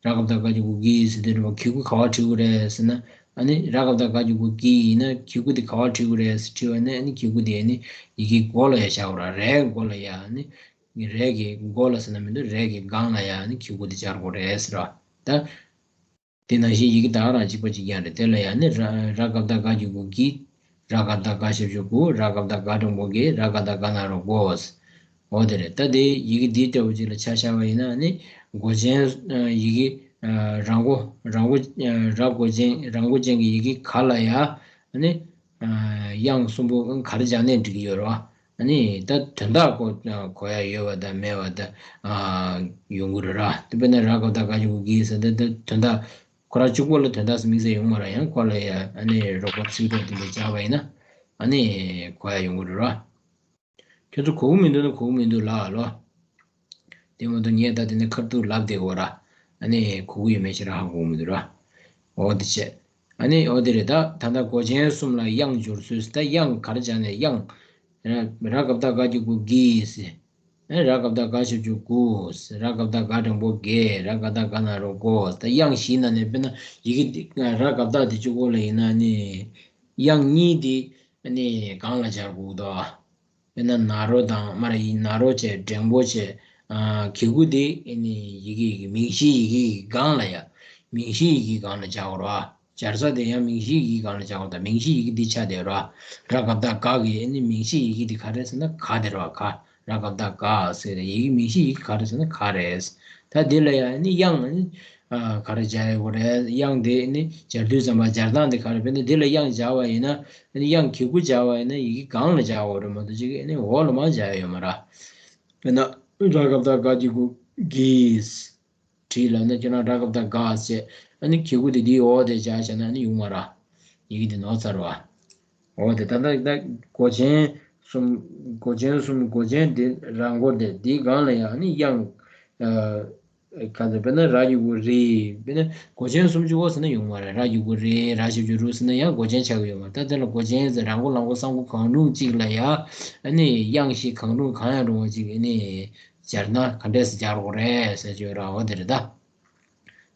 ར་ག་བཏགས་རྒ་གི་གུ་གི་ཟེར་དུས་ཙམ་པ་གི་གུ་ག་པར་བྲིས་དགོས་རེད་ཟེར་ན། ཨ་ནི་ར་ག་བཏགས་རྒ་གི་གུ་གི་ཡིན་ན་གི་གུ་དེ་ག་པར་བྲིས་དགོས་རེད་ཟེར་དྲིས་པ་ནི། ཨ་ནི་གི་གུ་དེ་ཨ་ནི་ཡི་གེ་མགོ་ལ་ཡ་བཞག་དགོས་ར། རའི་མགོ་ལ་ཡ་ཨ་ནི། རའི་གི་མགོ་ལ་ཟེར་ན་མི་འདུག་རའི་གི་སྒང་ལ་ཡ་ནི་གི་གུ་དེ་སྦྱར་དགོས་རེད་ཟེར་བ། ད། དེ་ནང་བཞིན་ཡི་གེ་ད་ག་རང་གཅིག་པ་གཅིག་རྐྱང་རེད། དེ་ལ་ཡ་ནི་ར་ར་ག་བཏགས་རྒ་གི་གུ་གི། ར་ག་བཏགས་རྒ་ཞབས་ཀྱུ་གུ། ར་ག་བཏགས་རྒ་འགྲེང་བུ་རྒེ། ར་ག་བཏགས་རྒ་ན་རོ་རྒོ། འོ་དེ་རེད། ད་དེ་ཡི་གེ་འདིའི་ལྟ་བུ་གཅིག་ལ་ཆ་བཞག་པ་ཡིན་ན་ནི་མགོ་ཅན་ཡི་གེ་ར་མགོ་ར་མགོ་ར་མགོ་ཅན་ར་མགོ་ཅན་གྱི་ཡི་གེ་ག་ལ་ཡ་ནི། དབྱངས་གསུམ་པོ་ག་རེ་སྦྱར་ནས་འབྲི་གི་ཡོད་རེད་བ། ཨ་ནི་ད་དོན་དག་གོ་གོ་ཡ་ཡོད་པ་དང་མེད་པ་དང་ཡོང་གི་རེད་ར། དེ་དཔེར་ན་ར་ག་བཏགས་རྒ་གི་གུ་གི་ཟེར་ད་ད་དོན་དག་ཁོ་རང་གཅིག་པོ་ལ་དོན་དག་ཟེར་དམིགས་བསལ་ཡོང་མ་རེད། ཡང་ཁོ་ལ་ཡ་ཨ་ནི་རོགས་པ་ཚིག་གྲོགས་དེ་འདྲ་སྦྱར་བ་ཡིན་ན་ཨ་ནི་གོ་ཡ་ཡོང་གི་རེད་ར། ཁྱོད་ཚོ་གོ་གི་མི་འདུག་ན་གོ་གི་མི་འདུག་ལབ་ཨ་ལོ། དེ་མ་གཏོགས་ངས་ད་དེ་ནས་ཁ་ཐུག་ལབ་བསྡད་དགོས་ར། ཨ་ནི་གོ་གི་ཡོད་མེད་ཞེ་དྲག་ཧ་གོ་གི་མི་འདུག་ར། འོ་དེ་བྱས། ཨ་ནི་འོ་དེ་རེད། ད་ད་ལྟ་མགོ་ཅན་གསུམ་ལ་དབྱངས་སྦྱོར་ཚུལ། ད་དབྱངས་ག་རེ་སྦྱར་ནས། དབྱངས་ར་ག་བཏགས་རྒ་གི་གུ་གི་ཟེར། ཨ་ར་ག་བཏགས་རྒ་ཞབས་ཀྱུ་གུ་ཟེར། ར་ག་བཏགས་རྒ་འགྲེང་བུ་རྒེ། ར་ག་བཏགས་རྒ་ན་རོ་རྒོ། ད་དབྱངས་བཞིའི་ནང་ནས་དཔེར་ན་ཡི་གེ་འདི་ར་ག་བཏགས་དེ་གཅིག་པོ་ལ་ཡིན་ན་ནི་དབྱངས་གཉིས་དེ་ནི་གང་ལ་སྦྱར་དགོས་འདུག་དཔེར་ན་ན་རོ་དང་མར་ཡི་ན་རོ་བྱས་འགྲེང་བུ་བྱས། ཨ་གི་གུ་དེ་ཨ་ནི་ཡི་གེ་ཡི་གེ་མིང་གཞིའི་ཡི་གེ་ཡི་གེ་སྒང་ལ་ཡ། མིང་གཞིའི་ཡི་གེ་སྒང་ལ་སྦྱར་དགོས་རེད་བ། སྦྱར་ས་དེ་ཡང་མིང་གཞིའི་ཡི་གེ་སྒང་ལ་སྦྱར་དགོས། ད་མིང་གཞིའི་ཡི་གེ་འདི་ཆ་དེ་རེད་བ། ར་ག་བཏགས་རྒ་གི་ཨ་ནི་མིང་གཞིའི་ཡི་གེ་འདི་ག་རེ་ཟེར་ན་ག་དེ་རེད་བ། ག། ར་ག་བཏགས་ག་ཟེར་ཡི་གེ་མིང་གཞི་ཡི་གེ་ག་རེ་ཟེར་ན་ག་རེད། ད་འདི་ལ་ཡང་ནི་དབྱངས་ནི་ཨ་ག་རེ་སྦྱར་ཡོད་རེད། དབྱངས་དེ་ནི་སྦྱར་དུས་ཙམ་པ་སྦྱར་སྟངས་དེ་ག་རེ། དཔེར་ན་འདི་ལ་དབྱངས་སྦྱར་བ་ཡིན་ན་ནི་དབྱངས་གི་གུ་སྦྱར་བ་ཡིན་ན་ཡི་གེ་གང་ལ་སྦྱར་ཡོད་རེད་མ་གཏོགས་ཅིག་ནི་འོག་ལ་མར་སྦྱར་ཡོད་མ་རེད། དཔེར་ན་ར་ག་བཏགས་རྒ་གི་གུ་གིས། བྲིས་ལབ་ན་ཁྱེད་རང་ར་ག་བཏགས་རྒ་བྱས། ཨ་ནི་གི་གུ་དེ་འདིའི་འོག་དེ་སྦྱར་བྱས་ན་ཨ་ནི་ཡོང་མ་རེད། ཡི་གེ་དེ་ནོར་ཚར་བ། འོག་དེ་ད་ལྟ་ད་མགོ་ཅན་གསུམ། མགོ་ཅན་གསུམ། མགོ་ཅན་དེ་ར་མགོ་དེ་འདིའི་སྒང་ལ་ཡང་ཨ་ནི་དབྱངས། ཨ་ག་ཚོད་དཔེར་ན་ར་གི་གུ་རི། དཔེར་ན་མགོ་ཅན་སུམ་ཅུ་པོ་ཟེར་ན་ཡོང་མ་རེད། ར་གི་གུ་རི། ར་ཞབས་ཀྱུ་རུ་ཟེར་ན་ཡང་མགོ་ཅན་ཆགས་ཀྱི་ཡོད་མ་རེད། ད་དེ་ལ་མགོ་ཅན་ཟེར་ར་མགོ་ལ་མགོ་ས་མགོ་གང་རུང་གཅིག་ལ་ཡང་ཨ་ནི་དབྱངས་བཞི་གང་རུང་གང་ཡང་རུང་བ་གཅིག་ཨ་ནི། སྦྱར་ན་ག་འདྲས་སེ་སྦྱར་དགོས་རེད་ཟེར་གྱི་ཡོད་ར། འོ་དེ་རེད་ད།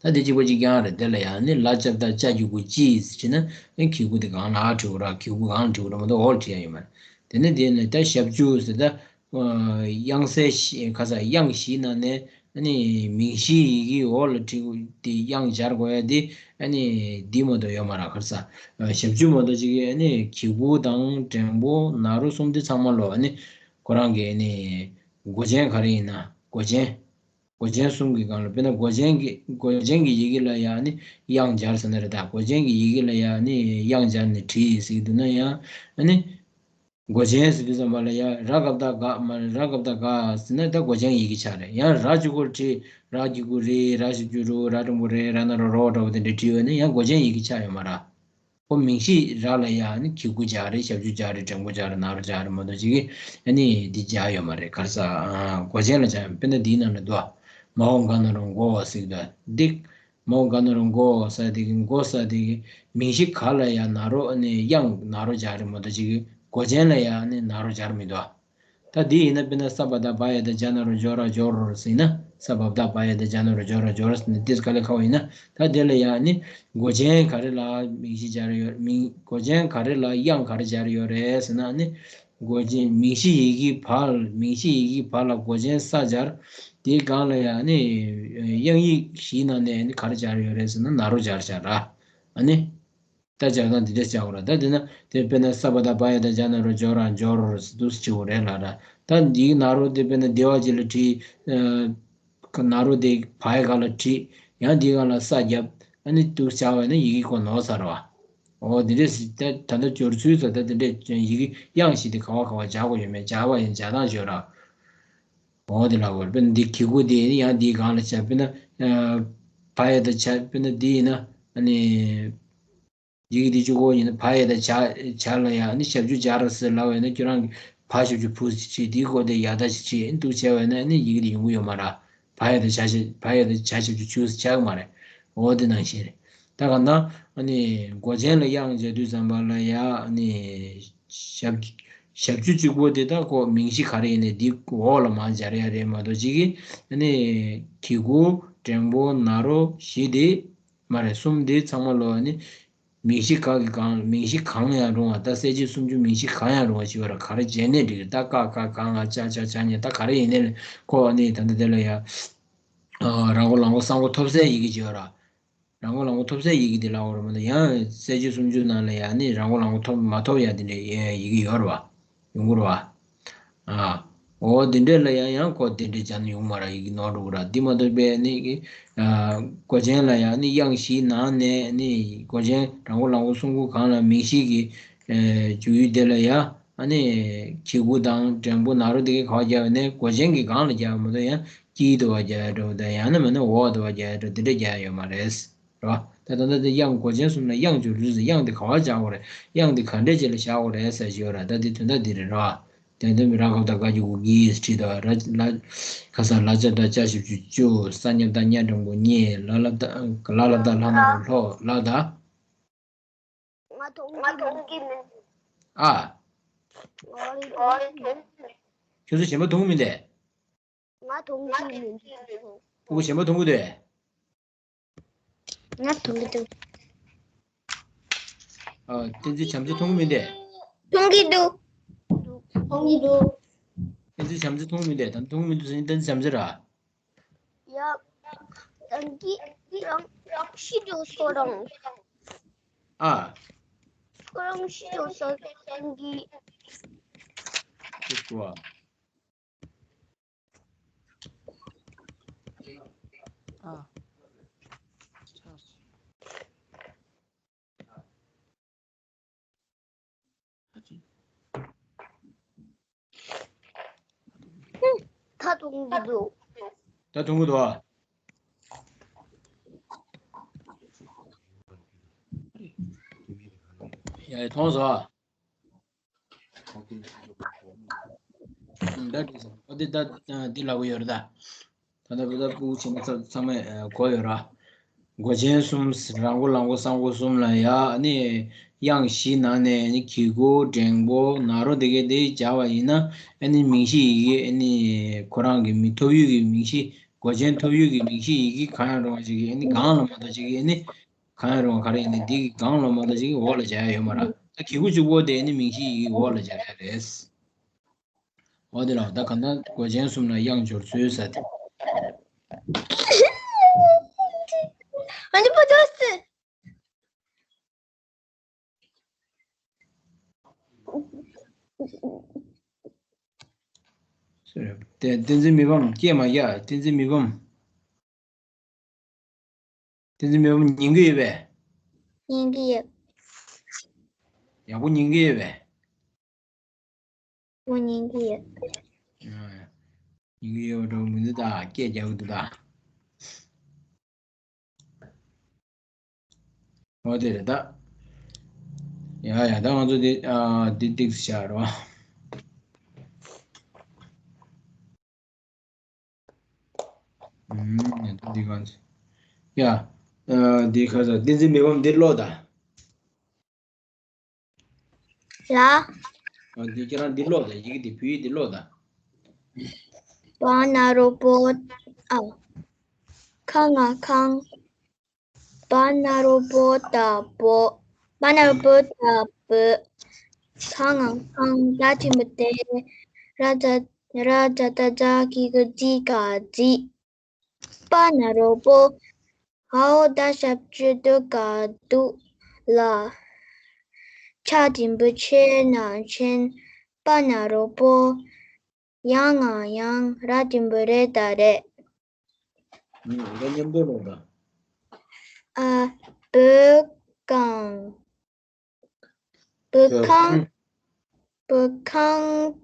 ད་དེ་གཅིག་པ་གཅིག་རྐྱང་རེད། དེ་ལ་ཡང་ནི་ལ་ལྕགས་བཏགས་ལྕ་གི་གུ་ལྕི་ཟེར་ན་ཨེ་གི་གུ་དེ་གང་ལ་བྲིས་དགོས་ར། གི་གུ་གང་ལ་བྲིས་དགོས་ར་མ་གཏོགས་འོག་ལ་བྲིས་ཡ་ཡོད་མ་རེད། དེ་ནས་དེ་ནས་ད་ཞབས་ཀྱུ་ཟེར་ད་དབྱངས་གསལ་བཞི་ག་ས་དབྱངས་བཞིའི་ནང་ནས་ཨ་ནི་མིང་གཞིའི་ཡི་གེ་འོག་ལ་བྲིས་དེ་དབྱངས་སྦྱར་དགོས་ཡ་དེ་ཨ་ནི་འདི་མ་གཏོགས་ཡོད་མ་རེད། ག་ས་ཞབས་ཀྱུ་མ་གཏོགས་གཅིག་གི་ཨ་ནི་གི་གུ་དང་འགྲེང་པོ་ན་རོ་གསུམ་དེ་ཚང་མ་ལོ་ཨ་ནི། ཁོ་རང་གི་ནི་མགོ་ཅན་ག་རེ་ཡིན་ན་མགོ་ཅན། མགོ་ཅན་གསུམ་གྱི་སྒང་ལ་དཔེར་ན་མགོ་ཅན་གྱི་མགོ་ཅན་གྱི་ཡི་གེ་ལ་ཡང་ནི་དབྱངས་སྦྱར་ཟེར་ན་རེད་ད། མགོ་ཅན་གྱི་ཡི་གེ་ལ་ཡང་ནི་དབྱངས་སྦྱར་ནས་བྲིས་ཟེར་གྱི་འདུག་ན་ཡང་ནི་མགོ་ཅན་ཟེར་དུས་ཙམ་པ་ལ་ཡང་ར་ག་བཏགས་རྒ་མ་རེད། ར་ག་བཏགས་རྒ་ཟེར་ན་ད་མགོ་ཅན་ཡི་གེ་ཆགས་རེད། ཡང་ར་གཅིག་པོ་བྲིས་ར་གི་གུ་རི། ར་ཞབས་ཀྱུ་རུ། ར་འགྲེང་པོ་རེ། ར་ན་རོ་རོ་འདྲ་བོ་དེ་འདྲ་བྲིས་ཡོད་ན་ཡང་མགོ་ཅན་ཡི་གེ་ཆགས་ཡོད་མ་རེད། ཁོ་མིང་གཞི་ར་ལ་ཡང་ནི་གི་གུ་སྦྱར་རེད། ཞབས་ཀྱུ་སྦྱར་རེད། འགྲེང་པོ་སྦྱར་རེད། ན་རོ་སྦྱར་རེད་མ་གཏོགས་ཅིག་གིས་ཨ་ནི་འདི་སྦྱར་ཡོད་མ་རེད། ག་རེ་ཟ། མགོ་ཅན་ལ་སྦྱར། དཔེར་ན་འདིའི་ནང་ལ་འདུག་མའོ་ག་ན་རོ་མགོ་ཟེར་གྱི་འདུག་འདི་མའོ་ག་ན་རོ་མགོ་ཟེར་དེ་གི་མགོ་ཟེར་དེ་གི་མིང་གཞི་ག་ལ་ཡང་ན་རོ་ཨ་ནི་དབྱངས་ན་རོ་སྦྱར་རེད་མ་གཏོགས་ཅིག་གིས་མགོ་ཅན་ལ་ཡང་ནི་ན་རོ་སྦྱར་མི་འདུག་ད་འདི་ཡིན་ན་དཔེར་ན་ས་བ་བཏགས་སྦ་ཡ་བཏགས་སྦྱ་ན་རོ་སྦྱོ་ར་སྦྱོར་ཟེར་ན། ས་བ་བཏགས་སྦ་ཡ་བཏགས་སྦྱ་ན་རོ་སྦྱོ་ར་སྦྱོར་ཟེར་ན་དེ་ག་ལེ་ཁ་བ་ཡིན་ན། ད་དེ་ལ་ཡང་ནི་མགོ་ཅན་ག་རེ་ལ་མིང་གཞི་སྦྱར་ཡོད། མིང་མགོ་ཅན་ག་རེ་ལ་དབྱངས་ག་རེ་སྦྱར་ཡོད་རེད་ཟེར་ན་ནི། མགོ་ཅན་མིང་གཞི་ཡི་གེ་བ། མིང་གཞི་ཡི་གེ་བ་ལ་མགོ་ཅན་ས་སྦྱར། དེའི་སྒང་ལ་ཡང་ནི་དབྱངས་ཡིག་བཞིའི་ནང་ནས་ནི་ག་རེ་སྦྱར་ཡོད་རེད་ཟེར་ན་ན་རོ་སྦྱར་སྦྱར་ར། ཨ་ནི། ད་སྦྱར་སྟངས་འདི་འདྲ་བྱ་དགོས་ར། ད་དེ་ན་དེ་དཔེར་ན་ས་བ་བཏགས་སྦ་ཡ་བཏགས་སྦྱ་ན་རོ་སྦྱོ་ར་སྦྱོར་འདུག་སེ་བྱེད་དགོས་རེད་ལ་ར། ད་འདིའི་ན་རོ་དེ་དཔེར་ན་སྡེ་བ་གཅིག་ལ་བྲིས། ཨ་ན་རོ་དེ་བ་ཡ་ག་ལ་བྲིས། ཡང་འདིའི་སྒང་ལ་ས་བརྒྱབ། ཨ་ནི་འདུག་སེ་བྱ་བ་ཡིན་ན་ཡི་གེ་ཁོ་ནོར་ཚར་བ། འོ་འདི་འདྲ་སེ་ད་ད་ལྟ་སྦྱོར་ཚུལ་ཟེར་ད་དེ་འདྲ་ཡི་གེ་དབྱངས་བཞི་དེ་ག་བ་ག་བ་སྦྱར་དགོས་ཡོད་མེད་སྦྱར་བ་ཡིན་སྦྱར་སྟངས་བརྗོད་ར། འོ་དེ་ལ་འོ་དཔེར་ན་འདི་གི་གུ་དེ་ཡང་འདིའི་སྒང་ལ་བྱས། དཔེར་ན་ཨ་བ་ཡ་བཏགས་བྱ། དཔེར་ན་འདི་ཡིན་ན་ཨ་ནི། ཡི་གེ་འདི་གཅིག་པོ་ཡིན་ན་བ་ཡ་བཏགས་བྱ། བྱ་ལ་ཡང་ནི་ཞབས་ཀྱུ་སྦྱར་ཟེར་ལབ་པ་ཡིན་ན་ཁྱོད་རང་གིས་བ་ཞབས་ཀྱུ་བུ་ཞེས་བྲིས། འདིའི་སྐོར་དེ་ཡ་བཏགས་ཞེས་བྲིས་འདུག་བྱས་པ་ཡིན་ན་ནི་ཡི་གེ་འདི་ཡོང་གི་ཡོད་མ་རེད། བ་ཡ་བཏགས་བྱ་ཞབས། བ་ཡ་བཏགས་བྱ་ཞབས་ཀྱུ་བྱུ་ཟེར་ཆགས་ཀྱི་མ་རེད། འོ་དེ་ནང་བཞིན་རེད། ད་ག་ན་ཨ་ནི་མགོ་ཅན་ལ་དབྱངས་སྦྱར་དུས་ཙམ་པ་ལ་ཡང་ཨ་ནི་ཞབས་ཞབས་ཀྱུ་གཅིག་པོ་དེ་ད་ཁོ་མིང་གཞི་ག་རེ་ཡིན་ནའི་འདི་འོག་ལ་མར་སྦྱར་ཡ་རེད་མ་གཏོགས་ཅིག་གིས་ཨ་ནི་གི་གུ་འགྲེང་པོ་ན་རོ་བཞི་དེ་མ་རེད། གསུམ་དེ་ཚང་མ་ལོ་ནི་མིང་གཞི་ག་གི་གང་མིང་གཞི་གང་ཡང་རུང་བ། ད་གསལ་བྱེད་སུམ་ཅུ་མིང་གཞི་གང་ཡང་རུང་བ་ཞིག་ཡོད་ར། ག་རེ་བྱས་ནས་འགྲིག་གི་རེད། ད་ཀ་ཁ་ག་ང་ཅ་ཆ་ཇ་ཉ་ད་ག་རེ་ཡིན་ནའི་ཁོ་ནི་ད་ལྟ་དེ་ལ་ཡ་ར་མགོ་ལ་མགོ་ས་མགོ་ཐོབ་སའི་ཡི་གེ་ཅིག་ཡོད་ར། ར་མགོ་ལ་མགོ་ཐོབ་སའི་ཡི་གེ་དེ་ལ་འོ་ར་མ་ད་ཡང་གསལ་བྱེད་སུམ་ཅུ་ནང་ལ་ཡ་ནི་ར་མགོ་ལ་མགོ་ཐོབ་མ་ཐོབ་ཡ་དེ་འདྲའི་ཡི་གེ་ཡོད་ར་བ། ཡོང་གི་རེད་བ། ཨ། འོ་དེ་འདྲས་ལ་ཡང་ཡང་ཁོ་དེ་འདྲས་བྱས་ན་ཡོང་མ་རེད། ཡི་གེ་ནོར་འགྲོ་གི་རེད། འདི་མ་གཏོགས་པའི་ནི་གི་ཨ་མགོ་ཅན་ལ་ཡང་ནི་དབྱངས་བཞིའི་ནང་ནས་ནི་མགོ་ཅན་ར་མགོ་ལ་མགོ་གསུམ་གོ་གང་ལ་མིང་གཞི་གི་ཨ་འཇུག་ཡུལ་དེ་ལ་ཡང་ཨ་ནི་གི་གུ་དང་འགྲེང་པོ་ན་རོ་དེ་གའི་ག་བ་རྒྱག་ནས་མགོ་ཅན་གྱི་སྒང་ལ་རྒྱག་མ་གཏོགས་ཡང་དཀྱིལ་དུ་བ་རྒྱག་འགྲོ་དང་ཡང་ན་མིན་ན་འོག་ཏུ་བ་རྒྱག་འགྲོ་དེ་འདྲས་རྒྱག་ཡོད་མ་རེད། རེད་བ། ད་ད་ལྟ་དེ་དབྱངས་མགོ་ཅན་གསུམ་ལ་དབྱངས་སྦྱོར་དུས་སུ་དབྱངས་དེ་ག་བ་སྦྱར་དགོས་རེད། དབྱངས་དེ་ག་འདྲས་ཅིག་ལ་བཞག་དགོས་རེད་ཟེར་གྱི་ཡོད་ར། ད་དེ་དོན་དག་འདི་རེད་ར། དེ་དོན་མི་ར་ག་བཏགས་རྒ་གི་གུ་གིས་བྲིས་དང་། ར་ལ་ག་ས་ལ་ལྕ་བཏགས་ལྕ་ཞབས་ཀྱུ་ལྕུ། ས་ཉ་བཏགས་སྙ་འགྲེང་བུ་སྙེ། ལ་ལ་བཏགས་ལ་ལ་བཏགས་ལྷ་ན་རོ་ལྷོ་ལྷོ་ད། ང་མཐོང་གི་མི་འདུག་ཨ། ང་མཐོང་གི་མི་འདུག་ཁྱོད་ཚོ་གཞན་པ་མཐོང་གི་མི་འདུག་ང་མཐོང་གི་མི་འདུག་ཕྲུ་གུ་གཞན་པ་མཐོང་གི་འདུག་ང་མཐོང་གི་འདུག་ཨ། བསྟན་འཛིན་བྱམས་བརྩེ་མཐོང་གི་མི་འདུག་མཐོང་གི་འདུག་མཐོང་གི་འདུག་བསྟན་འཛིན་བྱམས་བརྩེ་མཐོང་གི་མི་འདུག་ད་མཐོང་གི་མི་འདུག་ཟེར་ན་བསྟན་འཛིན་བྱམས་བརྩེ་ར། ཡ། ད་གི་རང་རང་ཤི་འགྲོ་སོ་རང་། ཨ། ཁོ་རང་ཤི་འགྲོ་སོ་རང་གི། ཤི་འགྲོ་ཨ། ཨ། ད་མཐོང་གི་འདུག་ད་མཐོང་གི་འདུག་ཨ། ཡ་ཡ་མཐོང་སོང་ཨ། ད་འགྲིག་སོང་། ཨ་འདི་ད་འདི་ལབ་གི་ཡོད་རེད་ད། ད་ལྟ་བོད་ཟླ་ཕྲུ་གུ་ཆེན་པོ་ཚང་ཚང་མས་གོ་ཡོད་ར། མགོ་ཅན་གསུམ། ར་མགོ་ལ་མགོ་ས་མགོ་གསུམ་ལ་ཡ། ཨ་ནི་དབྱངས་བཞི་ནང་ནས་ཨ་ནི་གི་གུ་འགྲེང་བུ་ན་རོ་དེ་གའི་དེ་སྦྱར་བ་ཡིན་ན། ཨ་ནི་མིང་གཞི་ཡི་གེ་ཨ་ནི་ཁོ་རང་གི་མི་ཐོབ་ཡུལ་གྱི་མིང་གཞི། མགོ་ཅན་ཐོབ་ཡུལ་གྱི་མིང་གཞི་ཡི་གེ་གང་ཡང་རུང་བ་ཞིག་གི་ཨ་ནི་སྒང་ལ་མ་གཏོགས་ཅིག་གི་ཨ་ནི། གང་ཡང་རུང་བ་ག་རེ་ཡིན་ནའི་འདི་གི་སྒང་ལ་མ་གཏོགས་ཅིག་གི་འོག་ལ་སྦྱར་ཡ་ཡོད་མ་རེད། ད་གི་གུ་གཅིག་པོ་དེ་ནི་མིང་གཞི་ཡི་གེ་འོག་ལ་སྦྱར་ཡ་རེད། འོ་དེ་ལ་ད་ག་ན་མགོ་ཅན་གསུམ་ལ་དབྱངས་སྦྱོར་ཚུལ་ཟེར་ཏེ། ཨ་ནི་པོ་ཏོ་སི། བསྟན་འཛིན་མི་ཕམ་སྐད་མ་རྒྱག་བསྟན་འཛིན་མི་ཕམ། བསྟན་འཛིན་མི་ཕམ་ཉན་གྱི་ཡོད་པས། ཉན་གྱི་ཡོད། ཡག་པོ་ཉན་གྱི་ཡོད་པས། ཡག་པོ་ཉན་གྱི་ཡོད། ཉན་གྱི་ཡོད་འགྲོ་མི་འདུག་ད་སྐད་རྒྱག་གི་འདུག་ད། འོ་དེ་རེད་ད། ཡ་ཡ་ད་ང་ཚོ་འདི་ཨ་འདི་ཏིག་ཙམ་བཞག་རོགས། ཨུམ། ཡ་ད་འདི་གང་ཚེ། ཡ། ཨ་འདི་ཁ་ས་བསྟན་འཛིན་མི་ཕམ་འདི་ཀློག་ད། ལ། ཨ་འདི་ཁྱེད་རང་འདི་ཀློག་ད། ཡི་གེ་འདི་བོད་ཡིག་འདི་ཀློག་ད། པ་ན་རོ་པོ། ཨ། ཁ་ང་ཁང་། པ་ན་རོ་པོ་ཏ་པོ། པ་ན་རོ་པོ་ཏ་པོ། ཁ་ང་ཁང་། ད་ཆེན་པོ་ཏེ། ར་ཛ་ར་ཛ་ཏ་ཛ་གི་གུ་ཛི་ག་ཛི། པ་ན་རོ་པོ། འའོ་ད་ཞབས་ཀྱུ་དུ་ག་དུ་ལ། ཆ་འགྲེང་བུ་ཆེ་ན་ཆེན། པ་ན་རོ་པོ། ཡ་ང་ཡང་། ར་འགྲེང་བུ་རེ་ད་རེད། ཨུམ། ད་མཉམ་དུ་ཀློག་ད། ཨ། བོད་ཁང་། བོད་ཁང་། བོད་ཁང་།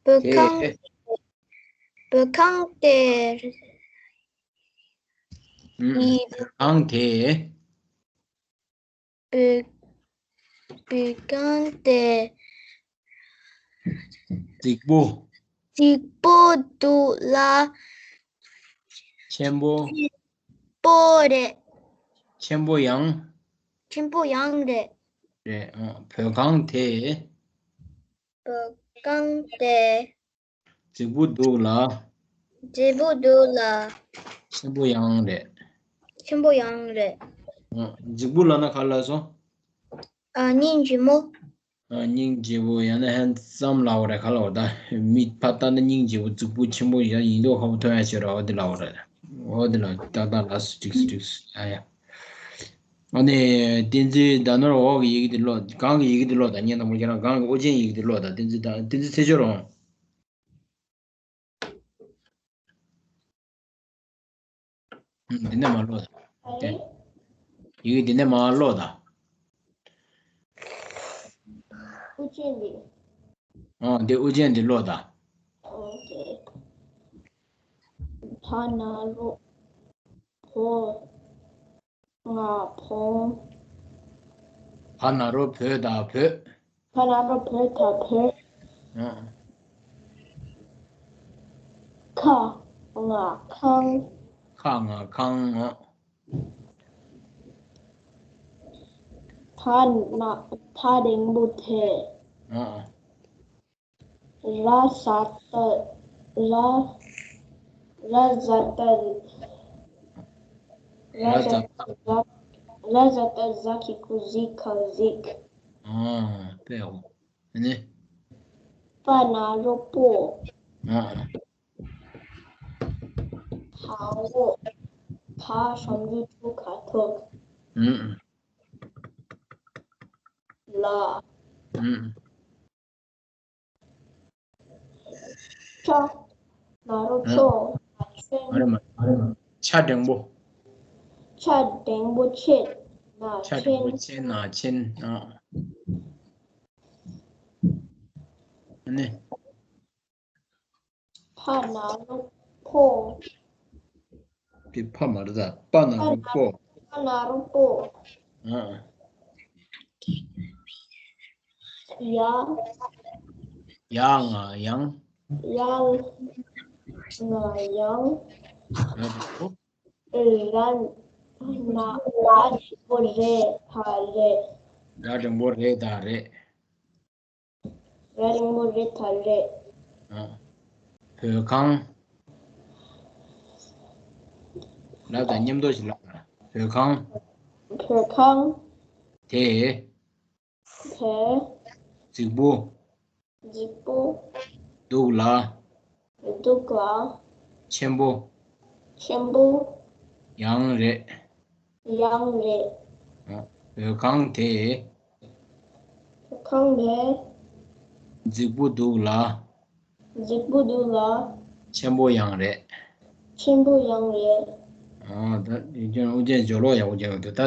བོད་ཁང་། བོད་ཁང་དེ། ཨུམ། བོད་ཁང་དེ། བོད། བོད་ཁང་དེ། རྫིག་པོ། རྫིག་པོ་འདུག་ལ། ཆེན་པོ། པོ་རེད། ཆེན་པོ་ཡང་། ཆེན་པོ་ཡང་རེད། རེད། ཨ། བོད་ཁང་དེ། བོད་ཁང་དེ། རྫིག་པོ་འདུག་ལ། རྫིག་པོ་འདུག་ལ། ཆེན་པོ་ཡང་རེད། ཆེན་པོ་ཡང་རེད། ཨ། རྫིག་པོ་ལབ་ན་ག་ལབ་སོང་། ཨ། སྙིང་རྗེ་མོ། ཨ། སྙིང་རྗེ་པོ། ཡང་ན་ཧན་སམ་ལབ་པ་རེད། ག་ལབ་པ་ད། མི་ཕར་ལྟ་ན་སྙིང་རྗེ་པོ། རྫིག་པོ་ཆེན་པོ་ཡང་ཡིན་མདོག་ཁ་པོ་མཐོང་ཡ་ཆེ་ར། འོ་དེ་ལབ་པ་རེད། འོ་དེ་ལ་ཏག་ཏག་ལ་སུ་འགྲིག་སུ་འགྲིག་སུ། ཨ་ཡ། ཨ་ནི་བསྟན་འཛིན་ཟླ་ནོར། འོག་གི་ཡི་གེ་དེ་ཀློག་སྒང་གི་ཡི་གེ་དེ་ཀློག་ད། ངས་དང་པོ་ཁྱེད་རང་སྒང་གི་ཨོ་རྒྱན་ཡི་གེ་དེ་ཀློག་ད། བསྟན་འཛིན་ད་བསྟན་འཛིན་ཚེ་མཆོག་རང་། ཨུམ། འདི་ནས་མར་ཀློག་ད། དེ། ཡི་གེ་འདི་ནས་མར་ཀློག་ད། ཨོ་རྒྱན་འདི། ཨ། འདི་ཨོ་རྒྱན་འདི་ཀློག་ད། ཨོ་ཁེ། བ་ན་རོ། བོ། ང་བོང་། བ་ན་རོ་བོ་ད་བོད། བ་ན་རོ་བོ་ད་བོད། ཨ། ཁ་ང་ཁང་། ཁ་ང་ཁང་། ཨ། ད་ན་ད་འགྲེང་བུ་དེ། ཨ། ར་ཟ་ཏ་ར། ར་ཟ་ཏ་ར། ར་ཟ་ཏ་ར། ར་ཟ་ཏ་ཟ་གི་གུ་ཟི་ག་གཟིག། ཨ། དཔེ་འོ། ཨ་ནི། པ་ན་རོ་པོ། ཨ། བའོ། བ་ཞབས་ཀྱུ་ཅུ་ག་བོད། ཨུམ། ལ། ཨུམ། ཅ། ན་རོ་ཅོ། ཨ། ན་ཆེན། མ་རེད་མ་རེད་མ་རེད་མ་རེད། ཆ་འགྲེང་པོ། ཆ་འགྲེང་པོ་ཆེ་ན་ཆ་འགྲེང་པོ་ཆེན། ཆེ་ན་ཆེན། ཨ། ཨ་ནི། ཕ་ན་རོ་ཕོ། དེ་ཕ་མ་རེད་ད། པ་ན་རོ་པོ། པ་ན་རོ་པོ། ཨ། ཡ། ཡ་ང་ཡང་། ཡ་ང་ཡང་། ཡ་ང་ཡང་། ར་ན་ར་འགྲེང་པོ་རེ་ད་རེད། ར་འགྲེང་པོ་རེ་ད་རེད། ར་འགྲེང་པོ་རེ་ད་རེད། ཨ། བོད་ཁང་། ལབ་དང་མཉམ་དུ་ཞིག་ལབ་དང་། བོད་ཁང་། བོད་ཁང་། དེ། དེ། རྫིག་པོ། རྫིག་པོ། འདུག་ལ། འདུག་ལ། ཆེན་པོ། ཆེན་པོ། ཡང་རེད། ཡང་རེད། ཨ། བོད་ཁང་དེ། བོད་ཁང་དེ། རྫིག་པོ་འདུག་ལ། རྫིག་པོ་འདུག་ལ། ཆེན་པོ་ཡང་རེད། ཆེན་པོ་ཡང་རེད། ཨ། ད་ཨུ་རྒྱན་སྦྱོར་ཀློག་ཡག་པོ་རྒྱག་གི་འདུག་ད་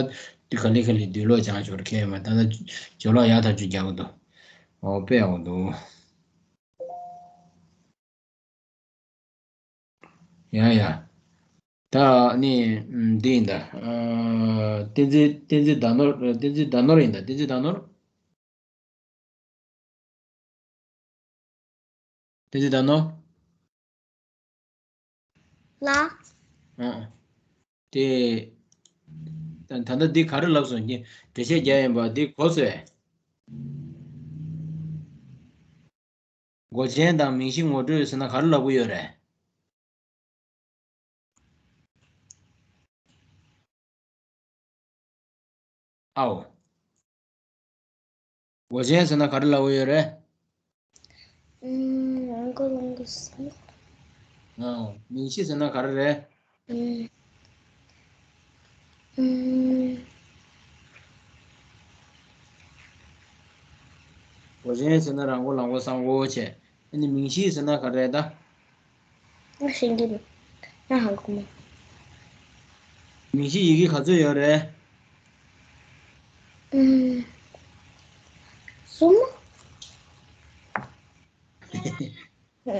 འདི་ག་ལེ་ག་ལེ་འདུག་ཀློག་སྦྱང་ཞོར་ཁེལ་མ། ད་ད་སྦྱོར་ཀློག་ཡག་ཐག་ཆོད་རྒྱག་གི་འདུག་ཨོ། དཔེ་ཡག་པོ་འདུག་ཡ་ཡ། ད་ནི་འདི་ཡིན་ད། ཨ། བསྟན་འཛིན། བསྟན་འཛིན་ཟླ་ནོར། བསྟན་འཛིན་ཟླ་ནོར་ཡིན་ད། བསྟན་འཛིན་ཟླ་ནོར། བསྟན་འཛིན་ཟླ་ནོར། ལགས། ཨ། དེ། ད་ད་ལྟ་འདི་ག་རེ་ལབ་སོང་། ངས་འགྲེལ་བཤད་རྒྱག་ཡིན་པ་འདི་གོ་སོང་ངས། མགོ་ཅན་དང་མིང་གཞི་ངོ་སྤྲོད་ཟེར་ན་ག་རེ་ལབ་ཀྱི་ཡོད་རེད། ཨའོ། མགོ་ཅན་ཟེར་ན་ག་རེ་ལབ་ཀྱི་ཡོད་རེད། ཨུམ། རང་མགོ་ལོང་གི་སོང་། ཨ། མིང་གཞི་ཟེར་ན་ག་རེ་རེད། ཨུམ། ཨུམ། མགོ་ཅན་ཟེར་ན་རང་མགོ་ལང་མགོ་སང་མགོ་བྱས། ཨ་ནི་མིང་གཞི་ཟེར་ན་ག་རེ་རེད་ད། ང་ཤེས་ཀྱི་མེད། ང་ཧ་གོ་མེད། མིང་གཞི་ཡི་གེ་ག་ཚོད་ཡོད་རེད། ཨུམ། གསུམ།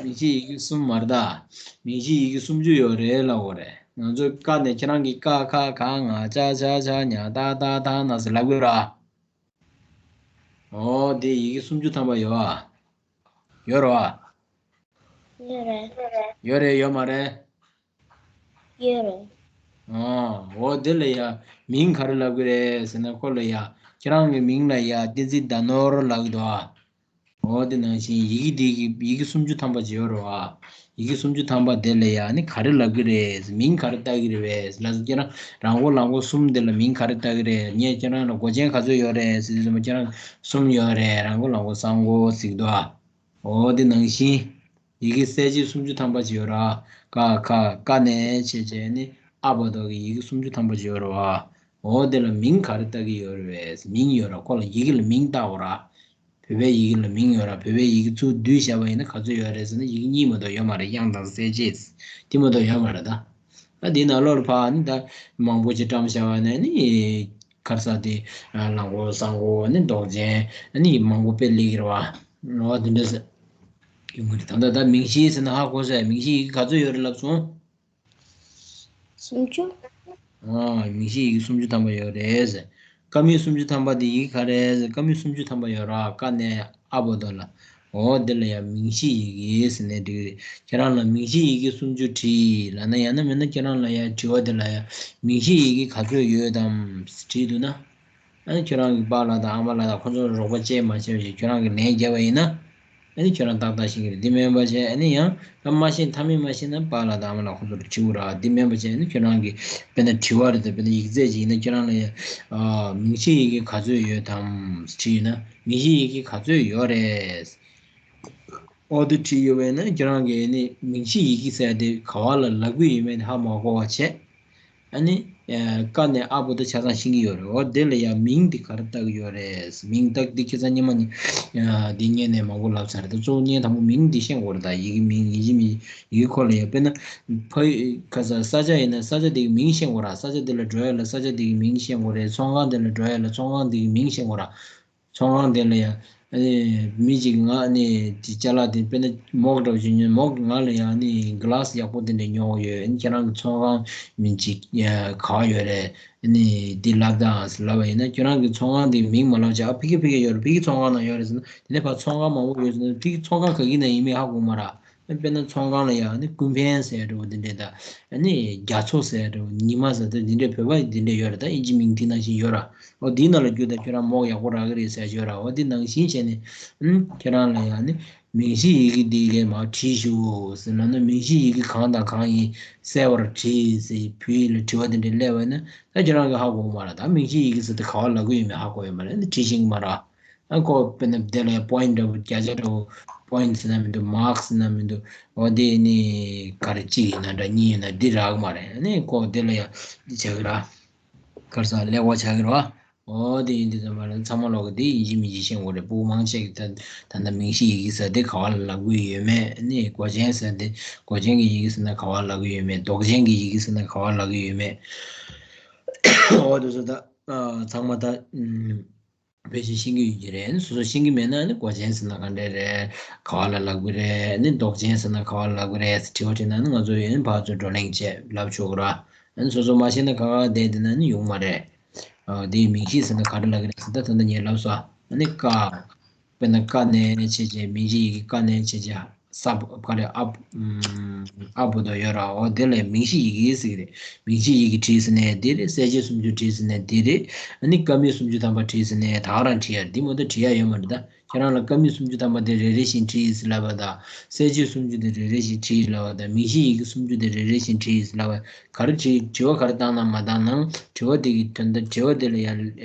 མིང་གཞི་ཡི་གེ་གསུམ་མ་རེད་ད། མིང་གཞི་ཡི་གེ་སུམ་ཅུ་ཡོད་རེད་ལབ་དགོས་རེད། ང་ཚོས་ཀ་ནས་ཁྱེད་རང་གིས་ཀ་ཁ་ག་ང་ཅ་ཆ་ཇ་ཉ་ཏ་ཏ་ཐ་ན་ཟེར་ལབ་དགོས་ར། ཨོ། དེ་ཡི་གེ་སུམ་ཅུ་ཐམ་པ་ཡོད་ཨ། ཡོད་རེད་བ། ཡོད་རེད། ཡོད་རེད་ཡོད་མ་རེད། ཡོད་རེད། ཨོ། འོ་དེ་ལ་ཡ་མིང་ག་རེ་ལབ་ཀྱི་རེད་ཟེར་ན། ཁོ་ལ་ཡ་ཁྱེད་རང་གི་མིང་ལ་ཡ་བསྟན་འཛིན་ཟླ་ནོར་ལབ་ཀྱི་འདུག་ཨ། འོ་དེ་ནང་བཞིན་ཡི་གེ་འདི་གི་ཡི་གེ་སུམ་ཅུ་ཐམ་པ་ཅིག་ཡོད་རེད་བ། ཡི་གེ་སུམ་ཅུ་ཐམ་པ་དེ་ལ་ཡ་ནི་ག་རེ་ལབ་ཀྱི་རེད། མིང་ག་རེ་བཏགས་ཀྱི་རེད་པས་ལབ་སོང་། ཁྱེད་རང་རང་མགོ་ལང་མགོ་གསུམ་དེ་ལ་མིང་ག་རེ་བཏགས་ཀྱི་རེད། ངས་ཁྱེད་རང་ལ་མགོ་ཅན་ག་ཚོད་ཡོད་རེད་ཟེར་དུས་ཙམ་པ་ཁྱེད་རང་གསུམ་ཡོད་རེད། རང་མགོ་ལང་མགོ་སང་མགོ་ཟེར་གྱི་འདུག་ཨ། འོ་དེ་ནང་བཞིན་ཡི་གེ་གསལ་བྱེད་སུམ་ཅུ་ཐམ་པ་ཅིག་ཡོད་ར། ཀ་ཁ་ག་ནས་བྱས་བྱས་ནི་ཨ་བར་དུ་གི་ཡི་གེ་སུམ་ཅུ་ཐམ་པ་ཅིག་ཡོད་ར་བ། འོ་དེ་ལ་མིང་ག་རེ་བཏགས་ཀྱི་ཡོད་རེད་པས། མིང་ཡོད་ར། ཁོ་ལ་ཡི་གེ་ལ་མིང་བཏགས་དགོས་ར། བོད་པའི་ཡི་གེ་ལ་མིང་ཡོད་ར། བོད་པའི་ཡི་གེ་ཚུར་བསྡུས་བཞག་པ་ཡིན་ན་ག་ཚོད་ཡོད་རེད་ཟེར་ན། ཡི་གེ་གཉིས་མ་གཏོགས་ཡོད་མ་རེད། དབྱངས་དང་གསལ་བྱེད་དེ་མ་གཏོགས་ཡོད་མ་རེད་ད། ད་འདི་ནང་ལོགས་ལ་ཕར་ནི་ད་མང་པོ་ཅིག་བཀྲམ་བཞག་པ་ནས་ནི། ག་རེ་ཟེར་དེ། ལང་མགོ་སང་མགོ་ནི་མདོག་ཅན་ནི་མང་པོ་དཔེ་ལེགས་རེད་བ། འོ་དེ་འདྲ་ཟེར་གྱི་མ་རེད། ད་ལྟ་ད་མིང་གཞི་ཟེར་ན་ཧ་གོ་སོང་། མིང་གཞི་ཡི་གེ་ག་ཚོད་ཡོད་རེད་ལབ་སོང་། སུམ་ཅུ། ཨ། མིང་གཞི་ཡི་གེ་སུམ་ཅུ་ཐམ་པ་ཡོད་རེད་ཟེར། ཀ་མད་སུམ་ཅུ་ཐམ་པ་དེ་ཡི་གེ་ག་རེ་ཟེར། ཀ་མད་སུམ་ཅུ་ཐམ་པ་ཡོད་ར། ཀ་ནས་ཨ་བར་དུ་ལ། འོ་དེ་ལ་ཡ་མིང་གཞི་ཡི་གེ་ཟེར་ནས་འགྲིག་གི་རེད། ཁྱེད་རང་ལ་མིང་གཞི་ཡི་གེ་སུམ་ཅུ་བྲིས་ལབ་ན། ཡང་ན་མིན་ན་ཁྱེད་རང་ལ་ཡ་དྲི་བ་དེ་ལ་ཡ་མིང་གཞི་ཡི་གེ་ག་ཚོད་ཡོད་དམ་བྲིས་འདུག་ན། ཨ་ནི་ཁྱོད་རང་གི་པཱ་ལགས་དང་ཨ་མ་ལགས་དང་ཁོ་ཚོར་རོགས་པ་བྱས་མ་བྱས་པ་ཞིག་ཁྱོད་རང་གིས་ལན་བརྒྱབ་པ་ཡིན་ན། ཨ་ནི་ཁྱོད་རང་ཏག་ཏག་ཤེས་ཀྱི་རེད། འདི་མིན་པ་བྱས་ཨ་ནི་ཡང་ད་མ་ཤེས། མཐའ་མེད་མ་ཤེས་ན་པཱ་ལགས་དང་ཨ་མ་ལགས་ཁོ་ཚོར་དྲི་དགོས་ར། འདི་མིན་པ་བྱས་ཨ་ནི་ཁྱོད་རང་གི་དཔེར་ན་དྲི་བ་རེད་དེ། དཔེར་ན་ཡིག་ཚད་ཅིག་ཡིན་ན་ཁྱོད་རང་ལ་ཡ། ཨ། མིང་གཞི་ཡི་གེ་ག་ཚོད་ཡོད་དམ་བྲིས་ཡོད་ན། མིང་གཞི་ཡི་གེ་ག་ཚོད་ཡོད་རེད། ཨོ་དེ་བྲིས་ཡོད་པས་ན་ཁྱོད་རང་གིས་ནི་མིང་གཞི་ཡི་གེ་ཟེར་དེ་ག་བ་ལ་ལབ་ཀྱི་ཡོད་མེད་ཧ་མ་གོ་བ་བྱས། ཨ་ནི། ཀ་ནས་ཨ་བར་དུ་ཆ་ཚང་ཤེས་ཀྱི་ཡོད་རེད། འོ་དེ་ལ་ཡང་མིང་འདི་ག་རེ་བཏགས་ཀྱི་ཡོད་རེད། མིང་བཏགས་འདི་ཁྱེད་ཚང་སྔོན་མ་ནས་འདི་སྔོན་ནས་མང་པོ་ལབ་ཚར་རེད། ད་གཙོ་བོ་སྔོན་དང་པོ་མིང་འདི་ཤེས་དགོས་རེད། ད་ཡི་གེ་མིང་ཡིན་གཅིག་མིན་གཅིག་ཡི་གེ་སྐོར་ལ་ཡང་དཔེར་ན་ཕ་ཡུལ་ག་ས་ས་ཆ་ཡིན་ན་ས་ཆ་དེ་གི་མིང་ཤེས་དགོས་ར། ས་ཆ་དེ་ལ་འགྲོ་ཡ་ལ་ས་ཆ་དེ་གི་མིང་ཤེས་དགོས་རེད། ཚོང་ཁང་དེ་ལ་འགྲོ་ཡ་ལ་ཚོང་ཁང་དེ་གི་མིང་ཤེས་དགོས་ར། ཚོང་ཁང་དེ་ལ་ཡང་ཨ་ནི་མི་གཅིག་ང་ནི་དེ་ཅ་ལག་དེ་དཔེར་ན་མོག་འདྲ་བོ་ཞིག་ཉོས། མོག་གི་ང་ལ་ཡང་ནི་གི་ལ་སི་ཡག་པོ་དེ་འདྲ་ཉོ་དགོས་ཡོད། ཨ་ནི་ཁྱེད་རང་གི་ཚོང་ཁང་མིང་ཅིག་ག་བ་ཡོད་རེད། ཨ་ནི་དེ་ལབ་དང་ལབ་པ་ཡིན་ན་ཁྱེད་རང་གི་ཚོང་ཁང་དེ་མིང་མ་ལབ་བྱས། ཨ་ཕ་གི་ཕ་གི་ཡོད་རེད། ཕ་གི་ཚོང་ཁང་ནང་ཡོད་རེད་ཟེར་ན། དེ་ནས་ཕར་ཚོང་ཁང་མང་པོ་ཡོད་ཟེར་ན་ཕ་གི་ཚོང་ཁང་ག་གི་ནང་ཡིན་མིན་ཧ་གོ་མ་ར། དཔེར་ན་ཚོང་ཁང་ལ་ཡང་ནི་ཀུན་ཕན་ཟེར་འདྲ་བོ་འདི་འདྲས་དང་། ཨ་ནི་རྒྱ་མཚོ་ཟེར་འདྲ་བོ། ཉི་མ་ཟེར་འདྲ་འདི་འདྲས་བོད་པ་འདི་འདྲས་ཡོད་རེད། ད་ཨིན་ཇི་མིང་འདི་ནང་བཞིན་ཡོད་ར། འོ་འདིའི་ནང་ལ་བརྒྱུད་དང་ཁྱོད་རང་མོག་ཡག་པོ་རག་གི་རེད་ཟེར་ཡོད་ར། འོ་འདི་ནང་བཞིན་བྱས་ནས་ཨུམ་ཁྱེད་རང་ལ་ཡང་ནི་མིང་གཞི་ཡི་གེ་འདི་ལས་མར་བྲིས་ཞུ་ཟེར་ལབ་ན། མིང་གཞི་ཡི་གེ་གང་དང་གང་ཡིན་གསལ་བར་བྲིས་ཟེར་བོད་ཡིག་ལ་དྲི་བ་འདི་འདྲས་སླེབས་པ་ཡིན་ན་ད་ཁྱེད་རང་གིས་ཧ་གོ་གི་མ་ར། ད་མིང་གཞི་ཡི་གེ་ཟེར་དེ་ག་བ་ལབ་གི་ཡོད་མེད་ཧ་གོ་ཡོད་མ་རེད། འདི་བྲིས་ཤེས་ཀྱི་མ་ར། ཨ་ཁོ་དཔེར་ན་དེ་ལ་ཡང་པོ་ཡིན་འདྲ་བོ་བརྒྱ་ཆ་འདྲ་བོ་པོ་ཡིན་ཟེར་ན་མི་འདུག་མཱརཀ་ཟེར་ན་མི་འདུག་འོ་དེ་ནི་ག་རེ་གཅིག་ཡིན་ན་འདྲ་གཉིས་ཡིན་ན་འདི་རག་གི་མ་རེད། ཨ་ནི་ཁོ་དེ་ལ་ཡང་འདི་བྱ་གི་ར། ག་རེ་ཟ་ཀླད་ཀོར་བྱ་གི་ར། འོ་དེ་ཡིན་དུས་ཙམ་པ་ལ་ཚང་མ་ལོག་གི་དེ་ཡིན་གཅིག་མིན་གཅིག་ཤེས་དགོས་རེད། སྤུ་གུ་མང་ཆེ་གི་ད་ད་ལྟ་མིང་གཞི་ཡི་གེ་ཟེར་དེ་ག་བ་ལ་ལབ་གི་ཡོད་མེད། ཨ་ནི་མགོ་ཅན་ཟེར་དེ་མགོ་ཅན་གྱི་ཡི་གེ་ཟེར་ན་ག་བ་ལབ་གི་ཡོད་མེད། འདོགས་ཅན་གྱི་ཡི་གེ་ཟེར་ན་ག་བ་ལབ་གི་ཡོད་མེད། འོ་དེ་ཚོ་ད་ཚང་མ་ད། བེད་སྤྱོད་ཤེས་ཀྱི་ཡོད་ཀྱི་རེད། སོ་སོ་ཤེས་ཀྱི་མེད་ན་ནི་མགོ་ཅན་ཟེར་ན་ག་འདྲས་རེད། ག་བ་ལ་ལབ་གི་རེད། ནི་འདོགས་ཅན་ཟེར་ན་ག་བ་ལ་ལབ་གི་རེད་ཟེར་དྲི་བ་དྲིས་ན་ནི་ང་ཚོ་ཡིན་ཕར་ཚུར་བགྲོ་གླེང་བྱས་ལབ་ཆོག་གི་ར། ནི་སོ་སོ་མ་ཤེས་ན་ག་བ་བསྡད་དེ་ན་ནི་ཡོང་མ་རེད། ཨ་དེའི་མིང་གཞི་ཟེར་ན་ག་རེ་ལབ་གི་རེད་ཟེར་ད་ད་ལྟ་ངས་ལབ་སོང་། ཨ་ནི་ཀ་དཔེར་ན་ཀ་ནས་བྱས་བྱས་མིང་གཞི་ཡི་གེ་ཀ་ནས་བྱས་བྱས། ས་བ་ག་རེ་ཨ་ཨ་བར་དུ་ཡོད་ར། འོ་དེ་ལ་མིང་གཞི་ཡི་གེ་ཟེར་གི་རེད། མིང་གཞི་ཡི་གེ་བྲིས་ཟེར་ནས་དེ་རེད། གསལ་བྱེད་སུམ་ཅུ་བྲིས་ཟེར་ནས་དེ་རེད། ཨ་ནི་ཀ་མད་སུམ་ཅུ་ཐམ་པ་བྲིས་ཟེར་ནས་ད་ག་རང་བྲིས་ཡ་རེད། འདི་མ་གཏོགས་བྲིས་ཡ་ཡོད་མ་རེད། ད་ཁྱེད་རང་ལ་ཀ་མད་སུམ་ཅུ་ཐམ་པ་དེ་རེ་རེ་བཞིན་བྲིས་ཟེར་ལབ་པ་དང་གསལ་བྱེད་སུམ་ཅུ་དེ་རེ་རེ་བཞིན་བྲིས་ལབ་པ་དང་མིང་གཞི་ཡི་གེ་སུམ་ཅུ་དེ་རེ་རེ་བཞིན་བྲིས་ཟེར་ལབ་པ། ག་རེ་བྲིས། དྲི་བ་ག་རེ་བཏང་ན་མ་བཏང་ན་དྲི་བ་དེ་གི་དོན་དག་དྲི་བ་དེ་ལ་ཡ་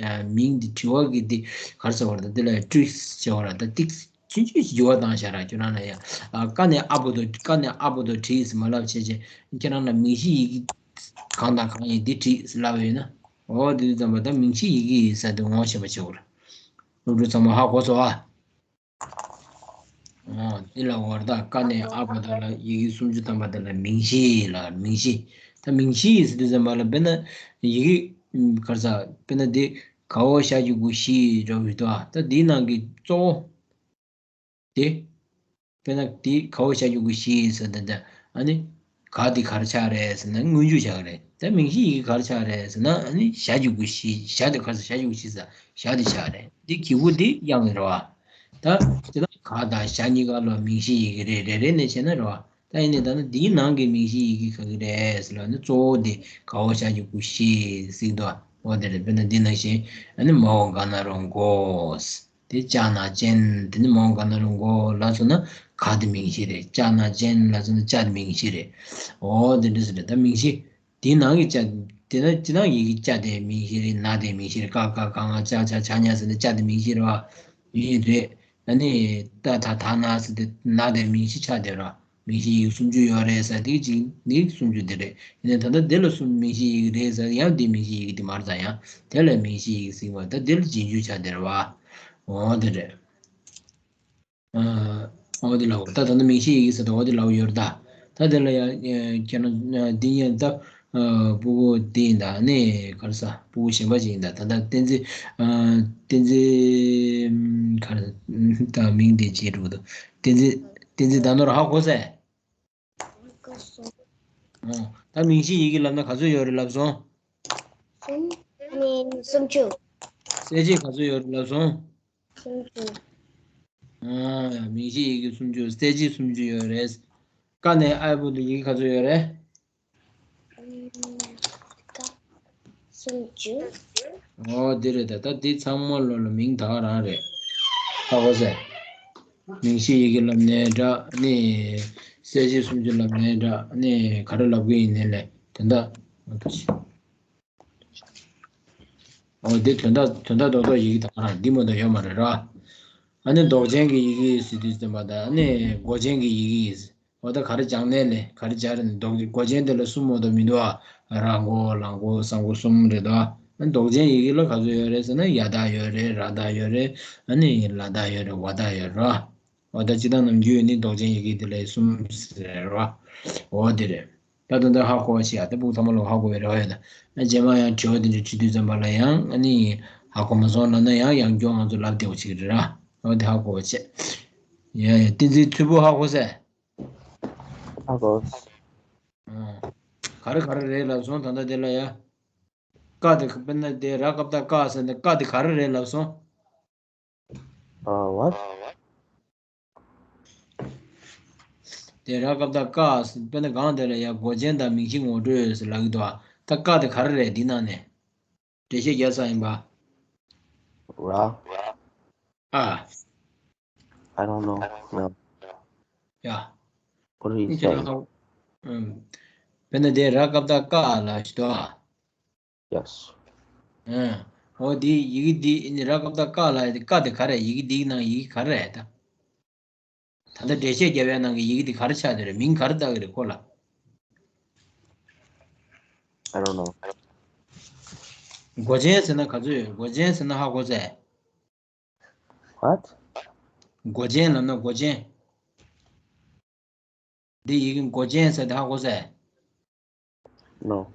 མིང་འདི་དྲི་བ་གི་འདི་ག་རེ་ཟེར་བ་རེད། ད་དེ་ལ་ཡ་ཀྲིག་ཟེར་བ་རེད། ད་ཏིག་ཆུང་ཆུང་ཞིག་འགྱུར་བ་བཏང་བཞག་ར། ཁྱོད་རང་ལ་ཡ། ཨ་ཀ་ནས་ཨ་བར་དུ་ཀ་ནས་ཨ་བར་དུ་བྲིས་ཟེར་མ་ལབ་བྱས་བྱས་ཁྱེད་རང་ལ་མིང་གཞི་ཡི་གེ་གང་དང་གང་ཡིན་འདི་བྲིས་ཟེར་ལབ་ཡོད་ན། འོ་དེ་དུས་ཙམ་པ་ད་མིང་གཞི་ཡི་གེ་ཡིན་ས་དེ་ངོ་ཤེས་པ་བྱེད་དགོས་ར། སློབ་ཕྲུག་ཚང་མ་ཧ་གོ་སོང་ཨ། འོ་འདི་ལ་འོ་ར། ད་ཀ་ནས་ཨ་བར་དུ་ལ་ཡི་གེ་སུམ་ཅུ་ཐམ་པ་དེ་ལ་མིང་གཞི་ལ་མིང་གཞི། ད་མིང་གཞི་ཟེར་དུས་ཙམ་པ་ལ་དཔེར་ན་ཡི་གེ་ག་རེ་ཟ་དཔེར་ན་འདི་ག་འོག་ཞབས་ཀྱུ་གུ་ཞི་འདྲ་བོ་ཞིག་འདུག་ཨ། ད་འདིའི་ནང་གི་གཙོ་བོ། དེ། དཔེར་ན་དེ་ག་འོག་ཞབས་ཀྱུ་གུ་ཞི་ཟེར་ད་ལྟ་ཨ་ནི། ག་དེ་ག་རེ་ཆགས་རེད་ཟེར་ན་སྔོན་འཇུག་ཆགས་ཀྱི་རེད། ད་མིང་གཞི་ཡི་གེ་ག་རེ་ཆགས་རེད་ཟེར་ན་ཨ་ནི་ཞབས་ཀྱུ་གུ་ཞི། ཞ་དེ་ག་རེ་ཟ། ཞབས་ཀྱུ་གུ་ཞི་ཟེར་ཞ་དེ་ཆགས་རེད། དེ་གི་གུ་དེ་དབྱངས་རེད་བ། ད་དེ་ད་ག་དང་ཞ་གཉིས་ཀ་ལ་མིང་གཞི་ཡི་གེ་རེད། རེ་རེ་ནས་བྱས་ན་རེད་བ། ད་ཡིན་ནའི་ད་ནི་འདིའི་ནང་གི་མིང་གཞི་ཡི་གེ་ག་གི་རེད་ཟེར་ལབ་ན་གཙོ་བོ་དེ་ག་འོག་ཞབས་ཀྱུ་གུ་ཞི་ཟེར་གྱི་འདུག་འོ་དེ་རེད། དཔེར་ན་འདི་ནང་བཞིན་ཨ་ནི་མ་འོག་ག་ན་རོ་མགོ། དེ་ཅ་ན་ཅན། དེ་ནི་མ་འོག་ག་ན་རོ་མགོ་ལབ་སོང་ན་ག་དེ་མིང་གཞི་རེད། ཅ་ན་ཅན་ལབ་སོང་ན་ཅ་དེ་མིང་གཞི་རེད། འོ་དེ་འདྲ་ཟེར་རེད། ད་མིང་གཞི་དེའི་ནང་གི་ཅ། དེ་ན་ཅི་ན་ཡི་གེ་ཅ་དེ་མིང་གཞི་རེད། ན་དེ་མིང་གཞི་རེད། ཀ་ཁ་ག་ང་ཅ་ཆ་ཇ་ཉ་ཟེར་ནས་ཅ་དེ་མིང་གཞི་རེད་བ། ཡིན་རེད། ཨ་ནི་ཏ་ཐ་ད་ན་ཟེར་དེ་ན་དེ་མིང་གཞི་ཆགས་བསྡད་ར། མིང་གཞི་ཡི་གེ་སུམ་ཅུ་ཡོད་རེད་ཟེར་དེ་གཅིག་ནི་སུམ་ཅུ་དེ་རེད། ཡིན་ནའི་ད་ལྟ་དེ་ལ་གསུམ་མིང་གཞི་ཡི་གེ་རེད་ཟེར་ཡང་དེ་མིང་གཞི་ཡི་གེ་དེ་མ་རེད་ད། ཡང་དེ་ལ་མིང་གཞི་ཡི་གེ་ཟེར་བ་ད་དེ་ལ་རྗེས་འཇུག་ཆགས་བསྡད་ར་བ། འོ་དེ་རེད། ཨ། འོ་དེ་ལ་འོ་ད་ད་ནི་མིང་གཞི་ཡི་གེ་ཟེར་ད་འོ་དེ་ལ་འོ་ཡོད་རེད་ད། ད་དེ་ལ་ཡང་ཁྱེད་རང་འདི་ཡིན་ད། ཨ། སྤུ་གུ་འདི་ཡིན་ད་ནི་ག་རེ་ཟ། སྤུ་གུ་གཞན་པ་ཅིག་ཡིན་ད། ད་ལྟ་བསྟན་འཛིན། ཨ། བསྟན་འཛིན། ག་རེ་ད་མིང་དེ་བརྗེད་འགྲོ་གི་འདུག་བསྟན་འཛིན། བསྟན་འཛིན་ཟླ་ནོར་ཧ་གོ་སོང་ངས། ཨོ། ད་མིང་གཞི་ཡི་གེ་ལབ་ན་ག་ཚོད་ཡོད་རེད་ལབ་སོང་། གསུམ། ཨ་ནི་སུམ་ཅུ། གསལ་བྱེད་ག་ཚོད་ཡོད་རེད་ལབ་སོང་། སུམ་ཅུ། ཨ། མིང་གཞི་ཡི་གེ་སུམ་ཅུ། གསལ་བྱེད་སུམ་ཅུ་ཡོད་རེད། ཀ་ནས་ཨའི་བར་དུ་ཡི་གེ་ག་ཚོད་ཡོད་རེད། ཨམ། ཀ། སུམ་ཅུ། ཨོ་འདི་རེད་ད། ད་འདི་ཚང་མ་ལོ་ལ་མིང་ད་ག་རང་རེད། ཧ་གོ་སོང་ངས། མིང་གཞི་ཡི་གེ་ལབ་ནའི་འདྲ་ནི། གསལ་བྱེད་སུམ་ཅུ་ལབ་ནའི་འདྲ་ནི། ག་རེ་ལབ་གི་ཡིན་ནའི་ལས་དོན་དག་ཨོ་འདི་དོན་དག་དོན་དག་རྡོག་རྡོག་ཡི་གེ་ད་ག་རང་འདི་མ་གཏོགས་ཡོད་མ་རེད་ར། ཨ་ནི་འདོགས་ཅན་གྱི་ཡི་གེ་ཟེར་དུས་ཙམ་པ་ད་ཨ་ནི་མགོ་ཅན་གྱི་ཡི་གེ་ཟེར། འོ་ད་ག་རེ་སྦྱང་ནའི་ལས་ག་རེ་སྦྱར་ནས་འདོགས་མགོ་ཅན་དེ་ལ་གསུམ་མ་གཏོགས་མི་འདུག་ཨ། ར་མགོ་ལ་མགོ་ས་མགོ་གསུམ་རེད་དོ། ཨ་ནི་འདོགས་ཅན་ཡི་གེ་ལ་ག་ཚོད་ཡོད་རེད་ཟེར་ན་ཡ་བཏགས་ཡོད་རེད། ར་བཏགས་ཡོད་རེད། ཨ་ནི་ལ་བཏགས་ཡོད་རེད། ཝ་བཏགས་ཡོད་རེད་ར། འོ་ད་སྤྱིར་བཏང་ནམ་རྒྱུན་ནི་འདོགས་ཅན་ཡི་གེ་དེ་ལ་གསུམ་ཟེར་ར། འོ་དེ་རེད། ད་ད་ལྟ་ཧ་གོ་བ་ཞིག་ཨ་ད་ཕྲུ་གུ་ཚང་མ་ལོ་ཧ་གོ་བའི་རེ་བ་ཡོད་ད། ཨ་རྗེས་མ་ཡང་དྲི་བ་དེ་འདྲ་དྲི་དུས་ཙམ་པ་ལ་ཡང་ཨ་ནི་ཧ་གོ་མ་སོང་ལབ་ན་ཡང་ཡང་བསྐྱར་ང་ཚོ་ལབ་བདེ་བོ་ཞིག་རེད་ར། འོ་དེ་ཧ་གོ་བ་བྱས། ཡ་ཡ་བསྟན་འཛིན་མཚོ་བུ་ཧ་གོ་ཟེར། ཨ་གོ། ཨ། ག་རེ་ག་རེ་རེད་ལབ་སོང་ད་ལྟ་དེ་ལ་ཡ། ཀ་དེ་དཔེར་ན་དེ་ར་ཀ་བཏགས་ཀ་ཟེར་ནས་ཀ་དེ་ག་རེ་རེད་ལབ་སོང་། ཨ་ཝ། དེ་ར་ཀ་བཏགས་ཀ་ཟེར་དཔེར་ན་གང་དེ་ལ་ཡ་མགོ་ཅན་དང་མིང་གཞི་ངོ་སྤྲོད་ཟེར་ལབ་ཀྱི་འདུག་ད་ཀ་དེ་ག་རེ་རེད་འདི་ནང་ནས། འགྲེལ་བཤད་རྒྱག་ས་ཡིན་པ། ར། ཨ། I don't know. No. ཡ། What are you ནི་ཁྱེད་རང་ཧ། ཨུམ། དཔེར་ན་དེ་ར་ཀ་བཏགས་ཀ་ལ་ཞིག་ཏུ་ཨ། Yes. ཨ། འོ་དེ་ཡི་གེ་འདི་ནི་ར་ཀ་བཏགས་ཀ་ལ་ཀ་དེ་ག་རེ་ཡི་གེ་འདིའི་ནང་ཡི་གེ་ག་རེ་ད། ད་ལྟ་འགྲེལ་བཤད་རྒྱབ་པའི་ནང་གི་ཡི་གེ་འདི་ག་རེ་ཆགས་བསྡད་རེད། མིང་ག་རེ་བཏགས་ཀྱི་རེད་ཁོ་ལ། I don't know. མགོ་ཅན་ཟེར་ན་ག་ཚོད་ཡོད། མགོ་ཅན་ཟེར་ན་ཧ་གོ་ཟེར། What? མགོ་ཅན་ལབ་ན་མགོ་ཅན། འདི་ཡི་གེ་མགོ་ཅན་ཟེར་དེ་ཧ་གོ་ཟེར། No.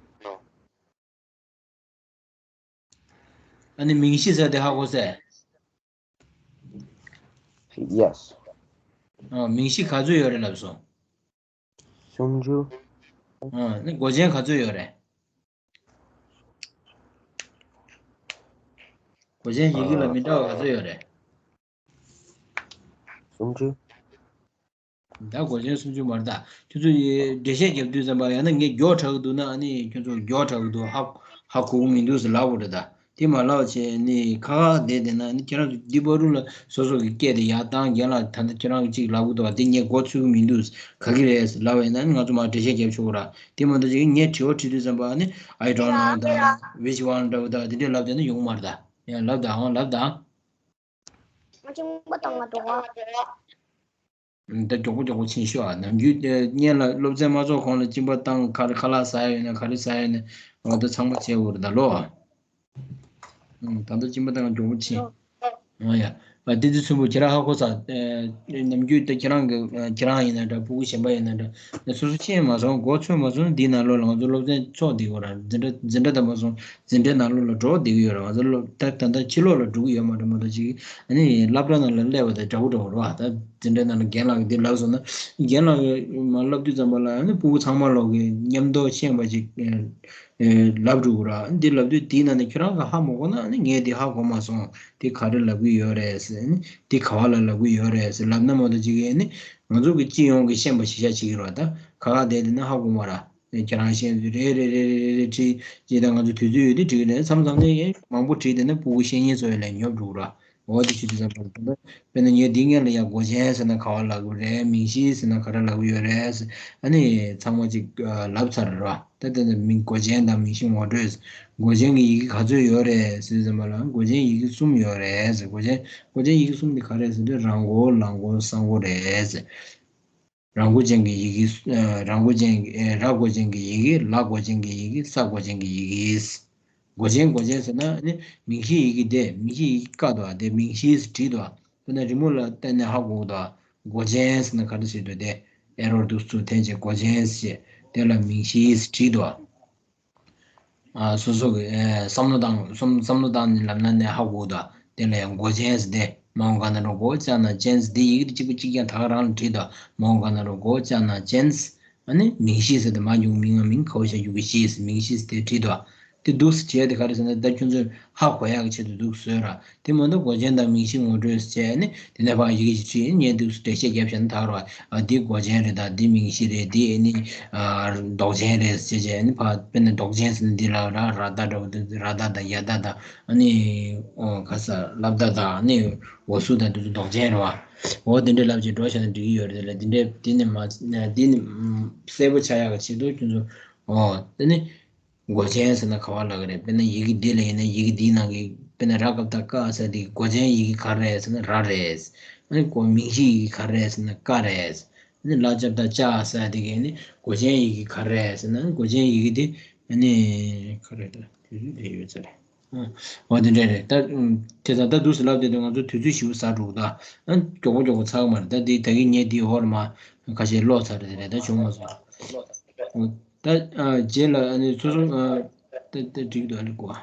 ཨ་ནི་མིང་གཞི་ཟེར་དེ་ཧ་གོ་ཟེར། Yes. ཨ། མིང་གཞི་ག་ཚོད་ཡོད་རེད་ལབ་སོང་། སུམ་ཅུ། ཨ་ནི་མགོ་ཅན་ག་ཚོད་ཡོད་རེད། མགོ་ཅན་ཡི་གེ་ལ་མི་འདྲ་བ་ག་ཚོད་ཡོད་རེད། སུམ་ཅུ། ད་མགོ་ཅན་སུམ་ཅུ་མ་རེད་ད། ཁྱོད་ཚོ་ཡི་འགྲེལ་བཤད་རྒྱབ་དུས་ཙམ་པ་ཡང་ན་ངས་མགྱོགས་དྲགས་འདུག་ན་ཨ་ནི་ཁྱོད་ཚོ་མགྱོགས་དྲགས་འདུག་ཧ་ཧ་གོ་གི་མི་འདུག་ཟེར་ལབ་དགོས་རེད་ད། དེ་མ་ལབ་བྱས་ནི་ཁ་ཁ་བསྡད་བསྡད་ན་ནི་ཁྱེད་རང་ཚོ་འདི་བར་དུ་ལ་སོ་སོ་གི་སྐད་དེ་ཡར་བཏང་། རྒན་ལགས་ད་ལྟ་ཁྱེད་རང་གཅིག་ལབ་གི་འདུག་བ། དེ་ངས་མགོ་ཚོད་ཀྱི་མི་འདུག་ག་གི་རེད་ལབ་པ་ཡིན་ན་ནི་ང་ཚོ་མར་འགྲེལ་བཤད་རྒྱབ་ཆོག་གི་ར། དེ་མ་གཏོགས་ཅིག་ངས་དྲི་བ་དྲི་དུས་ཙམ་པ་ནི་I don't know དང་which one འདྲ་བོ་དང་དེ་འདྲས་ལབ་བསྡད་ན་ཡོང་གི་མ་རེད་ད། ཡང་ལབ་དང་ལབ་དང་། ང་གཅིན་པ་བཏང་ང་འགྲོ་ག་ད་མགྱོགས་པོ་མགྱོགས་པོ་ཕྱིན་ཤོག་ཨ། ནམ་རྒྱུན་ཨེ་སྔོན་ལ་སློབ་ཚན་མ་ཚོགས་གོང་ལ་གཅིན་པ་བཏང་། ཁ་ཁ་ལག་ཟ་ཡ་ཡོད་ན་ག་རེ་ཟ་ཡ་ཡོད་ན་འོ་ད་ཚང་མ་བྱས་འོར་ད་ལོ། ཨུམ། ད་ལྟ་གཅིན་པ་བཏང་མགྱོགས་པོ་ཕྱིན། ཨོ་ཡ། ཨ་བསྟན་འཛིན་ཚོན་པོ་ཁྱེད་རང་ཧ་གོ་ས། ཨེ་ནམ་རྒྱུན་ད་ཁྱེད་རང་གི་ཨ་ཁྱེད་རང་ཡིན་ན་འདྲ། ཕྲུ་གུ་གཞན་པ་ཡིན་ན་འདྲ། ད་སོ་སོ་ཤེས་མ་སོང་། མགོ་ཚོད་མ་སོང་། འདི་ནང་ལོགས་ལ་ང་ཚོ་སློབ་ཚན་ཚོགས་བསྡད་ཡོད་ར། འཛིན་གྲྭ་འཛིན་གྲྭ་དང་མ་སོང་། འཛིན་གྲྭའི་ནང་ལོགས་ལ་འགྲོ་བསྡད་ཀྱི་ཡོད་རེད། ང་ཚོ་སློབ་ད་ད་ལྟ་ཕྱི་ལོགས་ལ་འགྲོ་གི་ཡོད་མ་རེད་མ་གཏོགས་ཅིག་ཨ་ནི་སློབ་གྲྭ་ནང་ལ་སླེབས་པ་དང་འདྲ་བོ་འདྲ་བོ་རེད་བ། ད་འཛིན་གྲྭའི་ནང་ལ་རྒན་ལགས་ཀྱིས་འདི་ལབ་སོང་ན། རྒན་ལགས་ཀྱིས་མར་སློབ་དུས་ཙམ་པ་ལ་ཨ་ནི་ཕྲུ་གུ་ཚང་མ་ལོག་གི་མཉམ་དུ་ཤེས་པ་ཅིག་ཨེ་ལབ་འགྲོ་གི་ར། འདི་ལབ་དུས་དེའི་ནང་ནས་ཁྱོད་རང་གིས་ཧ་མ་གོ་ན་ཨ་ནི་ངས་འདི་ཧ་གོ་མ་སོང་། འདི་ག་རེ་ལབ་ཀྱི་ཡོད་རེད་ཟེར། ཨ་ནི་འདི་ག་བ་ལ་ལབ་ཀྱི་ཡོད་རེད་ཟེར་ལབ་ན་མ་གཏོགས་ཅིག་ཨ་ནི་ང་ཚོ་གི་སྤྱི་ཡོངས་ཀྱི་ཤེས་པ་གཞི་བཞག་བྱེད་ཀྱི་རེད་བ། ད་ཁ་ཁ་བསྡད་བསྡད་ན་ཧ་གོ་མ་ར། ཁྱེད་རང་བཤད་རེད་རེད་རེད་རེད་རེད་བྲིས། ཅི་ད་ང་ཚོ་དུས་ཚོད་ཡོད་དུས་བྲིས་རེད། མཚམས་མཚམས་ནས་མང་པོ་བྲིས་བསྡད་ན་ཕྲུ་གུ་བཤད་ཉན་ཚོ་ཡ་ལས་ཉོབ་འགྲོ་གི་ར། འོ་དེ་ཞུ་དུས་ཙམ་པ་དཔེར་ན་ངས་འདི་སྔོན་ལ་ཡ་མགོ་ཅན་ཟེར་ན་ག་བ་ལབ་དགོས་རེད། མིང་གཞི་ཟེར་ན་ག་རེ་ལབ་ཀྱི་ཡོད་རེད་ཟེར་ཨ་ནི་ཚང་མ་ཅིག་ལབ་ཚར་ར། ད་དེ་ནས་མིང་མགོ་ཅན་དང་མིང་གཞི་ངོ་སྤྲོད་ཟེར། མགོ་ཅན་གྱི་ཡི་གེ་ག་ཚོད་ཡོད་རེད་ཟེར་དུས་ཙམ་པ་ལ་མགོ་ཅན་ཡི་གེ་གསུམ་ཡོད་རེད་ཟེར། མགོ་ཅན་མགོ་ཅན་ཡི་གེ་གསུམ་དེ་ག་རེད་ཟེར་དུས་ར་མགོ་ལ་མགོ་ས་མགོ་རེད་ཟེར། ར་མགོ་ཅན་གྱི་ཡི་གེ། ཨ་ར་མགོ་ཅན་གྱི་ཨེ་ར་མགོ་ཅན་གྱི་ཡི་གེ། ལ་མགོ་ཅན་གྱི་ཡི་གེ། ས་མགོ་ཅན་གྱི་ཡི་གེ། མགོ་ཅན་མགོ་ཅན་ཟེར་ན་ནི་མིང་གཞི་ཡི་གེ་དེ། མིང་གཞི་ཡི་གེ་བཀག་འདུག་བ། དེ་མིང་གཞི་ཟེར་བྲིས་འདུག་བ། དཔེར་ན་རི་མོ་ལ་བལྟས་ནས་ཧ་གོ་གི་འདུག་བ། མགོ་ཅན་ཟེར་ན་ག་འདྲ་ཟེར་འདུག་དེ་ཨེ་རོ་འདུག་ཚུར་འཐེན་བྱས་མགོ་ཅན་ཟེར་བྱས་དེ་ལ་མིང་གཞི་ཟེར་བྲིས་འདུག་བ། ཨ་སོ་སོ་གི་ཨེ་བསམ་བློ་བཏང་བསམ་བསམ་བློ་བཏང་ནས་ལབ་ན་ནས་ཧ་གོ་འདུག་དེ་ལ་ཡང་མགོ་ཅན་ཟེར་ཏེ། མ་འོངས་ག་ན་རོ་མགོ་ཅ་ན་ཅན་ཟེར་ཏེ། ཡི་གེ་དེ་གཅིག་པ་གཅིག་རྐྱང་ད་ག་རང་ལ་བྲིས་འདུག་མ་འོངས་ག་ན་རོ་མགོ་ཅ་ན་ཅན། ཨ་ནི་མིང་གཞི་ཟེར་ཏེ་མ་འཇུག་མིང་ང་མིང་ག་བ་ཞབས་ཀྱུ་གི་གཞི་ཟེར་མིང་གཞི་ཟེར་ཏེ་བྲིས་འདུག་དེ་འདུག་སེ་བྲིས་ཏེ་ག་རེ་ཟེར་ན་ད་ཁྱོད་ཚོས་ཧ་གོ་ཡག་གི་ཆེད་དུ་འདུག་བཟོས་ར། དེ་མ་གཏོགས་མགོ་ཅན་དང་མིང་གཞི་ངོ་སྤྲོད་ཟེར་བྱས་ནི་དེ་ནས་ཕར་ཡི་གེ་ཞིག་བྲིས་ངས་འདུག་སེ་འགྲེལ་བཤད་རྒྱབ་བཞག་ན་ད་ག་རེད་བ། ཨ་འདི་མགོ་ཅན་རེད་ད། འདི་མིང་གཞི་རེད། འདི་ཨ་ནི་ཨ་འདོགས་ཅན་རེད་ཟེར་བྱས་ནི་ཕར་དཔེར་ན་འདོགས་ཅན་ཟེར་ན་འདི་ལ་ར་ར་བཏགས་འདྲ་བོ་འདི་ར་བཏགས་དང་ཡ་བཏགས་དང་ཨ་ནི་ཨོ་ག་ས་ལ་བཏགས་དང་ཨ་ནི་འོ་སུ་དང་འདི་ཚོ་འདོགས་ཅན་རེད་བ། འོ་འདི་འདྲ་ལབ་བྱས་འགྲོ་བཞག་ན་འགྲིག་གི་ཡོད་རེད། དེ་ལ་འདི་འདྲ་འདི་ནི་མ་འདི་ནི་གསལ་པོ་ཆགས་ཡག་གི་ཆེད་དུ་ཁྱོད་ཚོ་འོ་དེ་ནི། མགོ་ཅན་ཟེར་ན་ག་བ་ལབ་ཀྱི་རེད། དཔེར་ན་ཡི་གེ་འདི་ལ་ཡིན་ན་ཡི་གེ་འདིའི་ནང་གི་དཔེར་ན་ར་ཀ་བཏགས་ཀ་ཟེར་དེ་གི་མགོ་ཅན་ཡི་གེ་ག་རེ་རེད་ཟེར་ན་ར་རེད། ཨ་ནི་མགོ་མིང་གཞི་ཡི་གེ་ག་རེ་རེད་ཟེར་ན་ཀ་རེད། ཨ་ནི་ལ་ཅ་བཏགས་ལྕ་ཟེར་དེ་གི་ནི་མགོ་ཅན་ཡི་གེ་ག་རེ་རེད་ཟེར་ན་མགོ་ཅན་ཡི་གེ་དེ་ ཨ་ནི་ག་རེ་ད་དུས་ཚོད་དེ་ཡོད་ཚད་རེད། ཨ། འོ་དེ་འདྲས་རེད་ད། ཨུམ། དེ་ཙང་ད་འདུག་སེ་ལབ་དེ་དུས་ང་ཚོ་དུས་ཚོད་ཞེ་པོ་ཟ་འགྲོ་གི་ད། ཨ། མགྱོགས་པོ་མགྱོགས་པོ་ཚར་གི་མ་རེད་ད། འདི་ད་གིན་ངས་འདི་འོག་ལ་མར་ཁ་ཤས་ཀློག་ཚར་རེད་དེ་རེད་ད། བྱུང་མ་སོང་། ད། ཨ། རྗེས་ལ་ཨ་ནི་སོ་སོ། ཨ། ད་ད་འགྲིག་འདུག་ཨ་ནི་གོ།